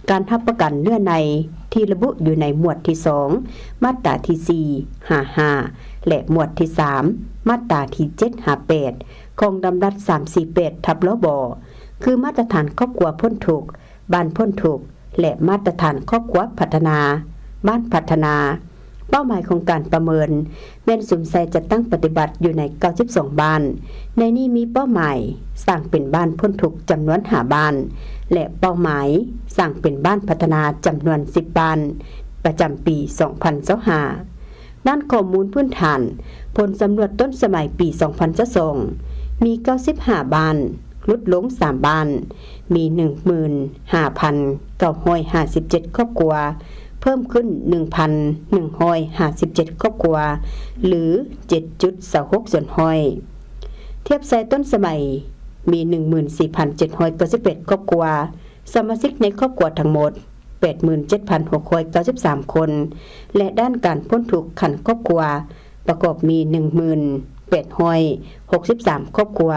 ການຮັບປະກັນເນື້ອໃນທີ່ລະບຸຢູ່ໃນໝວດທີສອງ ມາດຕາທີສີ່ຫາຫ້າ ແລະ ໝວດທີສາມ ມາດຕາທີເຈັດຫາແປດ ຂອງດຳລັດສາມສີ່ແປດທັບ ລບ ຄືມາດຕະຖານຄອບຄົວພົ້ນທຸກ, ບ້ານພົ້ນທຸກ ແລະ ມາດຕະຖານຄອບຄົວພັດທະນາ, ບ້ານພັດທະນາ, ເປົ້າໝາຍຂອງການປະເມີນແມ່ນສຸມໃສ່ຈັດຕັ້ງປະຕິບັດຢູ່ໃນເກົ້າສິບສອງບ້ານ, ໃນນີ້ມີເປົ້າໝາຍສ້າງເປັນບ້ານພົ້ນທຸກຈຳນວນຫ້າບ້ານ ແລະ ເປົ້າໝາຍສ້າງເປັນບ້ານພັດທະນາຈຳນວນສິບບ້ານ ປະຈຳປີສອງພັນຊາວຫ້າ. ດ້ານຂໍ້ມູນພື້ນຖານ, ຜົນສຳຫຼວດຕົ້ນສະໄໝປີສອງພັນຊາວສອງ ມີເກົ້າສິບຫ້າບ້ານ, ຫຼຸດລົງສາມບ້ານ, ມີໜຶ່ງໝື່ນຫ້າພັນເກົ້າຮ້ອຍຫ້າສິບເຈັດຄອບຄົວ, ເພີ່ມຂຶ້ນໜຶ່ງພັນໜຶ່ງຮ້ອຍຫ້າສິບເຈັດຄອບຄົວ ຫຼື ເຈັດຈຸດຊາວຫົກສ່ວນຮ້ອຍ. ທຽບໃສ່ຕົ້ນສະໄໝ ມີໜຶ່ງໝື່ນສີ່ພັນເຈັດຮ້ອຍເກົ້າສິບແປດຄອບຄົວ, ສະມາຊິກໃນຄອບຄົວທັງໝົດ ແປດໝື່ນເຈັດພັນຫົກຮ້ອຍເກົ້າສິບສາມຄົນ ແລະ ດ້ານການພົ້ນທຸກຂັ້ນຄອບຄົວ ປະກອບມີໜຶ່ງໝື່ນແປດຮ້ອຍຫົກສິບສາມຄອບຄົວ,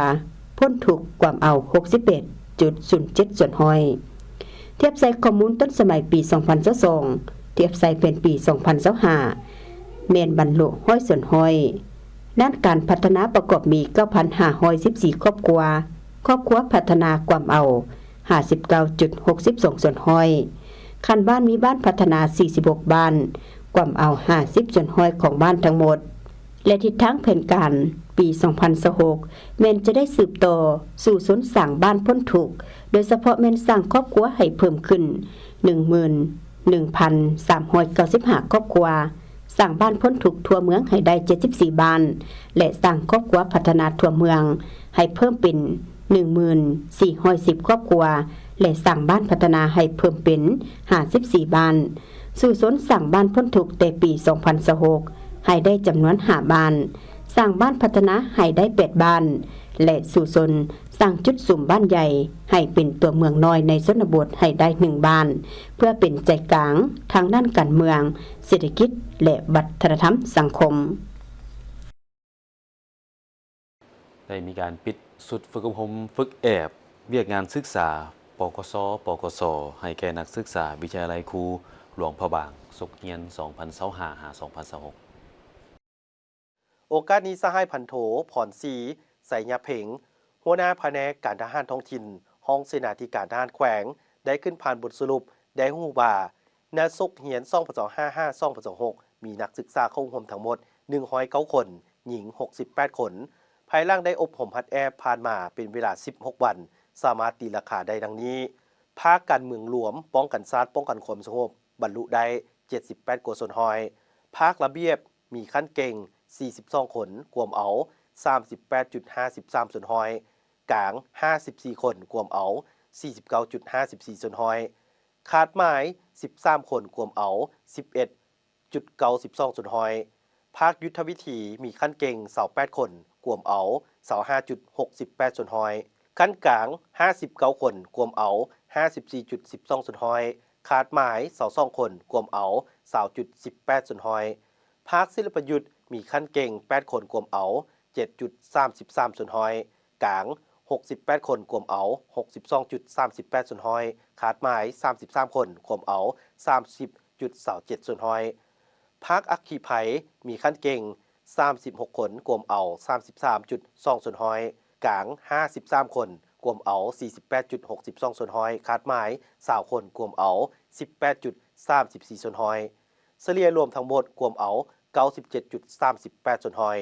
ພົ້ນທຸກກວມເອົາຫົກສິບແປດຈຸດສູນເຈັດສ່ວນຮ້ອຍ. ທຽບໃສ່ຂໍ້ມູນຕົ້ນສະໄໝປີສອງພັນຊາວສອງ ທຽບໃສ່ແຜນປີສອງພັນຊາວຫ້າ ແມ່ນບັນລຸຮ້ອຍສ່ວນຮ້ອຍ. ດ້ານການພັດທະນາປະກອບມີເກົ້າພັນຫ້າຮ້ອຍສິບສີ່ຄອບຄົວ, ຄອບຄົວພັດທະນາກວມເອົາ ຫ້າສິບເກົ້າຈຸດຫົກສິບສອງສ່ວນຮ້ອຍ. ຂັ້ນບ້ານມີບ້ານພັດທະນາສີ່ສິບຫົກບ້ານ, ກວມເອົາຫ້າສິບສ່ວນຮ້ອຍຂອງບ້ານທັງໝົດ ແລະ ທິດທາງແຜນການປີສອງພັນຊາວຫົກ ແມ່ນຈະໄດ້ສືບຕໍ່ສູ້ຊົນສ້າງບ້ານພົ້ນທຸກ, ໂດຍສະເພາະແມ່ນສ້າງຄອບຄົວໃຫ້ເພີ່ມຂຶ້ນໜຶ່ງໝື່ນໜຶ່ງພັນສາມຮ້ອຍເກົ້າສິບຫ້າຄອບຄົວ, ສ້າງບ້ານພົ້ນທຸກທົ່ວເມືອງໃຫ້ໄດ້ເຈັດສິບສີ່ບ້ານ ແລະ ສ້າງຄອບຄົວພັດທະນາທົ່ວເມືອງໃຫ້ເພີ່ມເປັນໜຶ່ງໝື່ນສີ່ຮ້ອຍສິບຄອບຄົວ ແລະ ສ້າງບ້ານພັດທະນາໃຫ້ເພີ່ມເປັນຫ້າສິບສີ່ບ້ານ, ສູ້ຊົນສ້າງບ້ານພົ້ນທຸກແຕ່ປີສອງພັນຊາວຫົກໃຫ້ໄດ້ຈຳນວນຫ້າບ້ານ, ສ້າງບ້ານພັດທະນາໃຫ້ໄດ້ແປດບ້ານ ແລະ ສູ້ຊົນ ສ້າງຈຸດສຸມບ້ານໃຫຍ່ໃຫ້ເປັນຕົວເມືອງນ້ອຍໃນຊົນນະບົດໃຫ້ໄດ້ໜຶ່ງບ້ານ ເພື່ອເປັນໃຈກາງທາງດ້ານການເມືອງ, ເສດຖະກິດ ແລະ ວັດທະນະທຳສັງຄົມ. ໄດ້ມີການປິດຊຸດຝຶກອົບຮົມຝຶກແອບວຽກງານສຶກສາ ປກສ ປກສ ໃຫ້ແກ່ນັກສຶກສາວິທະຍາໄລຄູຫຼວງພະບາງ ສົກຮຽນສອງພັນຊາວຫ້າ ຫາ ສອງພັນຊາວຫົກ. ໂອກາດນີ້ ສະຫາຍພັນໂທ ພອນສີ ໄຊຍະເພັງ ຫົວໜ້າພະແນກການທະຫານທ້ອງຖິ່ນ ຫ້ອງເສນາທິການທະຫານແຂວງ ໄດ້ຂຶ້ນຜ່ານບົດສະຫຼຸບ ໄດ້ຮູ້ວ່າ ໃນສົກຮຽນສອງພັນຊາວຫ້າ ຫາ ສອງພັນຊາວຫົກ ມີນັກສຶກສາເຂົ້າຮ່ວມທັງໝົດໜຶ່ງຮ້ອຍເກົ້າຄົນ, ຍິງຫົກສິບແປດຄົນ. ພາຍຫຼັງໄດ້ອົບຮົມຫັດແອບຜ່ານມາເປັນເວລາສິບຫົກວັນ, ສາມາດຕີລາຄາໄດ້ດັ່ງນີ້: ພາກການເມືອງລວມ, ປ້ອງກັນຊາດ, ປ້ອງກັນຄວາມສະຫງົບ ບັນລຸໄດ້ເຈັດສິບແປດກວ່າສ່ວນຮ້ອຍ. ພາກລະບຽບ ມີຂັ້ນເກັ່ງສີ່ສິບສອງຄົນ, ກວມເອົາສາມສິບແປດຈຸດຫ້າສິບສາມສ່ວນຮ້ອຍ, ກາງຫ້າສິບສີ່ຄົນ, ກວມເອົາສີ່ສິບເກົ້າຈຸດຫ້າສິບສີ່ສ່ວນຮ້ອຍ, ຄາດໝາຍສິບສາມຄົນ, ກວມເອົາສິບເອັດຈຸດເກົ້າສິບສອງສ່ວນຮ້ອຍ. ພາກຍຸດທະວິທີ ມີຂັ້ນເກັ່ງຊາວແປດຄົນ, ກວມເອົາຊາວຫ້າຈຸດຫົກສິບແປດສ່ວນຮ້ອຍ, ຂັ້ນກາງຫ້າສິບເກົ້າຄົນ, ກວມເອົາຫ້າສິບສີ່ຈຸດສິບສອງສ່ວນຮ້ອຍ, ຄາດໝາຍຊາວສອງຄົນ, ກວມເອົາຊາວຈຸດສິບແປດສ່ວນຮ້ອຍ. ພາກສິລະປະຍຸດ ມີຂັ້ນເກັ່ງແປດຄົນ, ກວມເອົາເຈັດຈຸດສາມສິບສາມສ່ວນຮ້ອຍ, ກາງຫົກສິບແປດຄົນ, ກວມເອົາຫົກສິບສອງຈຸດສາມສິບແປດສ່ວນຮ້ອຍ, ຄາດໝາຍສາມສິບສາມຄົນ, ກວມເອົາສາມສິບຈຸດຊາວເຈັດສ່ວນຮ້ອຍ. ພາກອັກຄີໄພ ມີຂັ້ນເກັ່ງສາມສິບຫົກຄົນ, ກວມເອົາສາມສິບສາມຈຸດສອງສ່ວນຮ້ອຍ, ກາງຫ້າສິບສາມຄົນ, ກວມເອົາສີ່ສິບແປດຈຸດຫົກສິບສອງສ່ວນຮ້ອຍ, ຄາດໝາຍຊາວຄົນ, ກວມເອົາສິບແປດຈຸດສາມສິບສີ່ສ່ວນຮ້ອຍ. ສະເລ່ຍລວມທັງໝົດກວມເອົາເກົ້າສິບເຈັດຈຸດສາມສິບແປດສ່ວນຮ້ອຍ.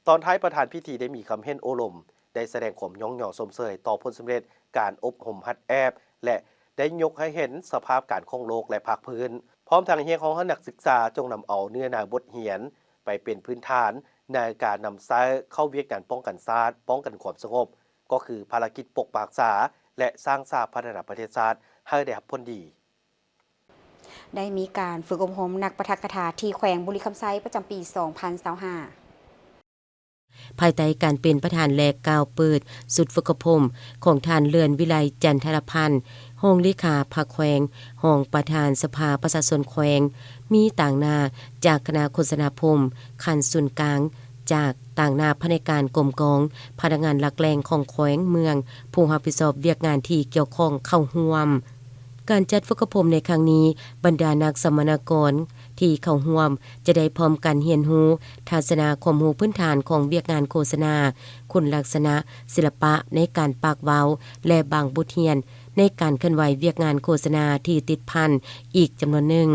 ຕອນທ້າຍປະທານພິທີໄດ້ມີຄຳເຫັນໂອ້ລົມ, ໄດ້ສະແດງຄວາມຍ້ອງຍໍຊົມເຊີຍຕໍ່ຜົນສຳເລັດການອົບຮົມຫັດແອບ ແລະ ໄດ້ຍົກໃຫ້ເຫັນສະພາບການຂອງໂລກ ແລະ ພາກພື້ນ, ພ້ອມທັງຮຽກຮ້ອງໃຫ້ນັກສຶກສາຈົ່ງນຳເອົາເນື້ອໃນບົດຮຽນໄປເປັນພື້ນຖານໃນການນຳໃຊ້ເຂົ້າວຽກງານປ້ອງກັນຊາດ, ປ້ອງກັນຄວາມສະຫງົບ, ກໍຄືພາລະກິດປົກປັກຮັກສາ ແລະ ສ້າງສາພັດທະນາປະເທດຊາດໃຫ້ໄດ້ຮັບຜົນດີ. ໄດ້ມີການຝຶກອົບຮົມນັກປາຖະກະຖາທີ່ແຂວງບໍລິຄຳໄຊ ປະຈຳປີສອງພັນຊາວຫ້າ. ພາຍໃຕ້ການເປັນປະທານ ແລະ ກ່າວເປີດຊຸດຝຶກອົບຮົມຂອງທ່ານ ເລື່ອນວິໄລ ຈັນທະລະພັນ ຮອງເລຂາພັກແຂວງ, ຮອງປະທານສະພາປະຊາຊົນແຂວງ, ມີຕາງໜ້າຈາກຄະນະໂຄສະນາພົມຂັ້ນສູນກາງ, ຈາກຕາງໜ້າພະແນກການກົມກອງ, ພະນັກງານຫຼັກແຫຼ່ງຂອງແຂວງເມືອງ, ຜູ້ຮັບຜິດຊອບວຽກງານທີ່ກ່ຽວຂ້ອງເຂົ້າຮ່ວມ. ການຈັດຝຶກອົບຮົມໃນຄັ້ງນີ້, ບັນດານັກສຳມະນາກອນທີ່ເຂົ້າຮ່ວມຈະໄດ້ພ້ອມກັນຮຽນຮູ້ທັດສະນະຄວາມຮູ້ພື້ນຖານຂອງວຽກງານໂຄສະນາ, ຄຸນລັກສະນະ, ສິລະປະໃນການປາກເວົ້າ ແລະ ບາງບົດຮຽນໃນການເຄື່ອນໄຫວວຽກງານໂຄສະນາທີ່ຕິດພັນອີກຈຳນວນໜຶ່ງ.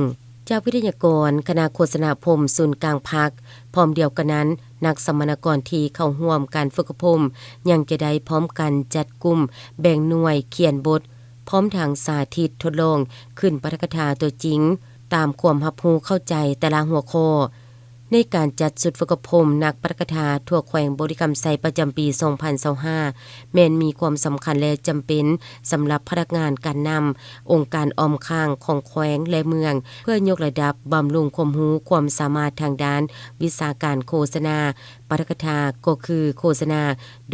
ຈາກວິທະຍາກອນຄະນະໂຄສະນາອົບຮົມສູນກາງພັກ. ພ້ອມດຽວກັນນັ້ນ, ນັກສຳມະນາກອນທີ່ເຂົ້າຮ່ວມການຝຶກອົບຮົມ ຍັງຈະໄດ້ພ້ອມກັນຈັດກຸ່ມ, ແບ່ງໜ່ວຍ, ຂຽນບົດ, ພ້ອມທັງສາທິດທົດລອງຂຶ້ນປາຖະກະຖາຕົວຈິງ ຕາມຄວາມຮັບຮູ້ເຂົ້າໃຈແຕ່ລະຫົວຂໍ້. ໃນການຈັດຊຸດຝຶກອົບຮົມນັກປາຖະກະຖາທົ່ວແຂວງບໍລິຄຳໄຊປະຈຳປີສອງພັນຊາວຫ້າ ແມ່ນມີຄວາມສຳຄັນ ແລະ ຈຳເປັນສຳລັບພະນັກງານການນຳອົງການອ້ອມຂ້າງຂອງແຂວງ ແລະ ເມືອງ ເພື່ອຍົກລະດັບບຳລຸງຄວາມຮູ້ຄວາມສາມາດທາງດ້ານວິຊາການໂຄສະນາປາຖະກະຖາ ກໍຄືໂຄສະນາ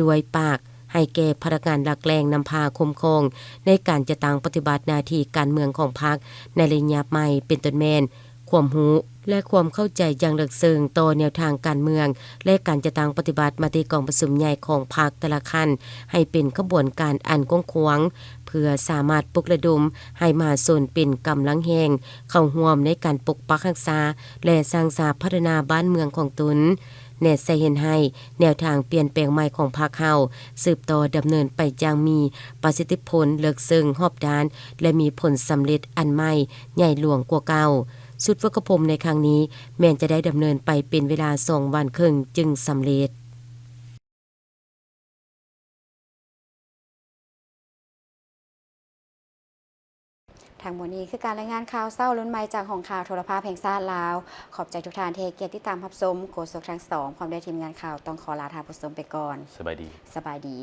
ດ້ວຍປາກ ໃຫ້ແກ່ພະນັກງານຫຼັກແຫຼ່ງນຳພາຄຸ້ມຄອງ ໃນການຈັດຕັ້ງປະຕິບັດໜ້າທີ່ການເມືອງຂອງພັກໃນໄລຍະໃໝ່ ເປັນຕົ້ນແມ່ນ ຄວາມຮູ້ ແລະ ຄວາມເຂົ້າໃຈຢ່າງເລິກເຊິ່ງຕໍ່ແນວທາງການເມືອງ ແລະ ການຈັດຕັ້ງປະຕິບັດມະຕິກອງປະຊຸມໃຫຍ່ຂອງພັກແຕ່ລະຂັ້ນ ໃຫ້ເປັນຂະບວນການອັນກວ້າງຂວາງ ເພື່ອສາມາດປຸກລະດົມໃຫ້ມະຫາຊົນເປັນກຳລັງແຮງເຂົ້າຮ່ວມໃນການປົກປັກຮັກສາ ແລະ ສ້າງສາພັດທະນາບ້ານເມືອງຂອງຕົນ. ແນໃສ່ເຫັນໃຫ້ແນວທາງປ່ຽນແປງໃໝ່ຂອງພັກເຮົາສືບຕໍ່ດຳເນີນໄປຢ່າງມີປະສິດທິຜົນເລິກເຊິ່ງຮອບດ້ານ ແລະ ມີຜົນສຳເລັດອັນໃໝ່ໃຫຍ່ຫຼວງກວ່າເກົ່າ. ຊຸດຝຶກອົບຮົມໃນຄັ້ງນີ້ແມ່ນຈະໄດ້ດຳເນີນໄປເປັນເວລາສອງວັນເຄິ່ງຈຶ່ງສຳເລັດ. ທັງໝົດນີ້ຄືການລາຍງານຂ່າວເຊົ້າລຸ້ນໃໝ່ຈາກຫ້ອງຂ່າວໂທລະພາບແຫ່ງຊາດລາວ. ຂອບໃຈທຸກທ່ານທີ່ໃຫ້ກຽດຕິດຕາມຮັບຊົມ. ໂຄສົກທັງສອງ ພ້ອມດ້ວຍທີມງານຂ່າວ ຕ້ອງຂໍລາທ່ານຜູ້ຊົມໄປກ່ອນ. ສະບາຍດີ. ສະບາຍດີ.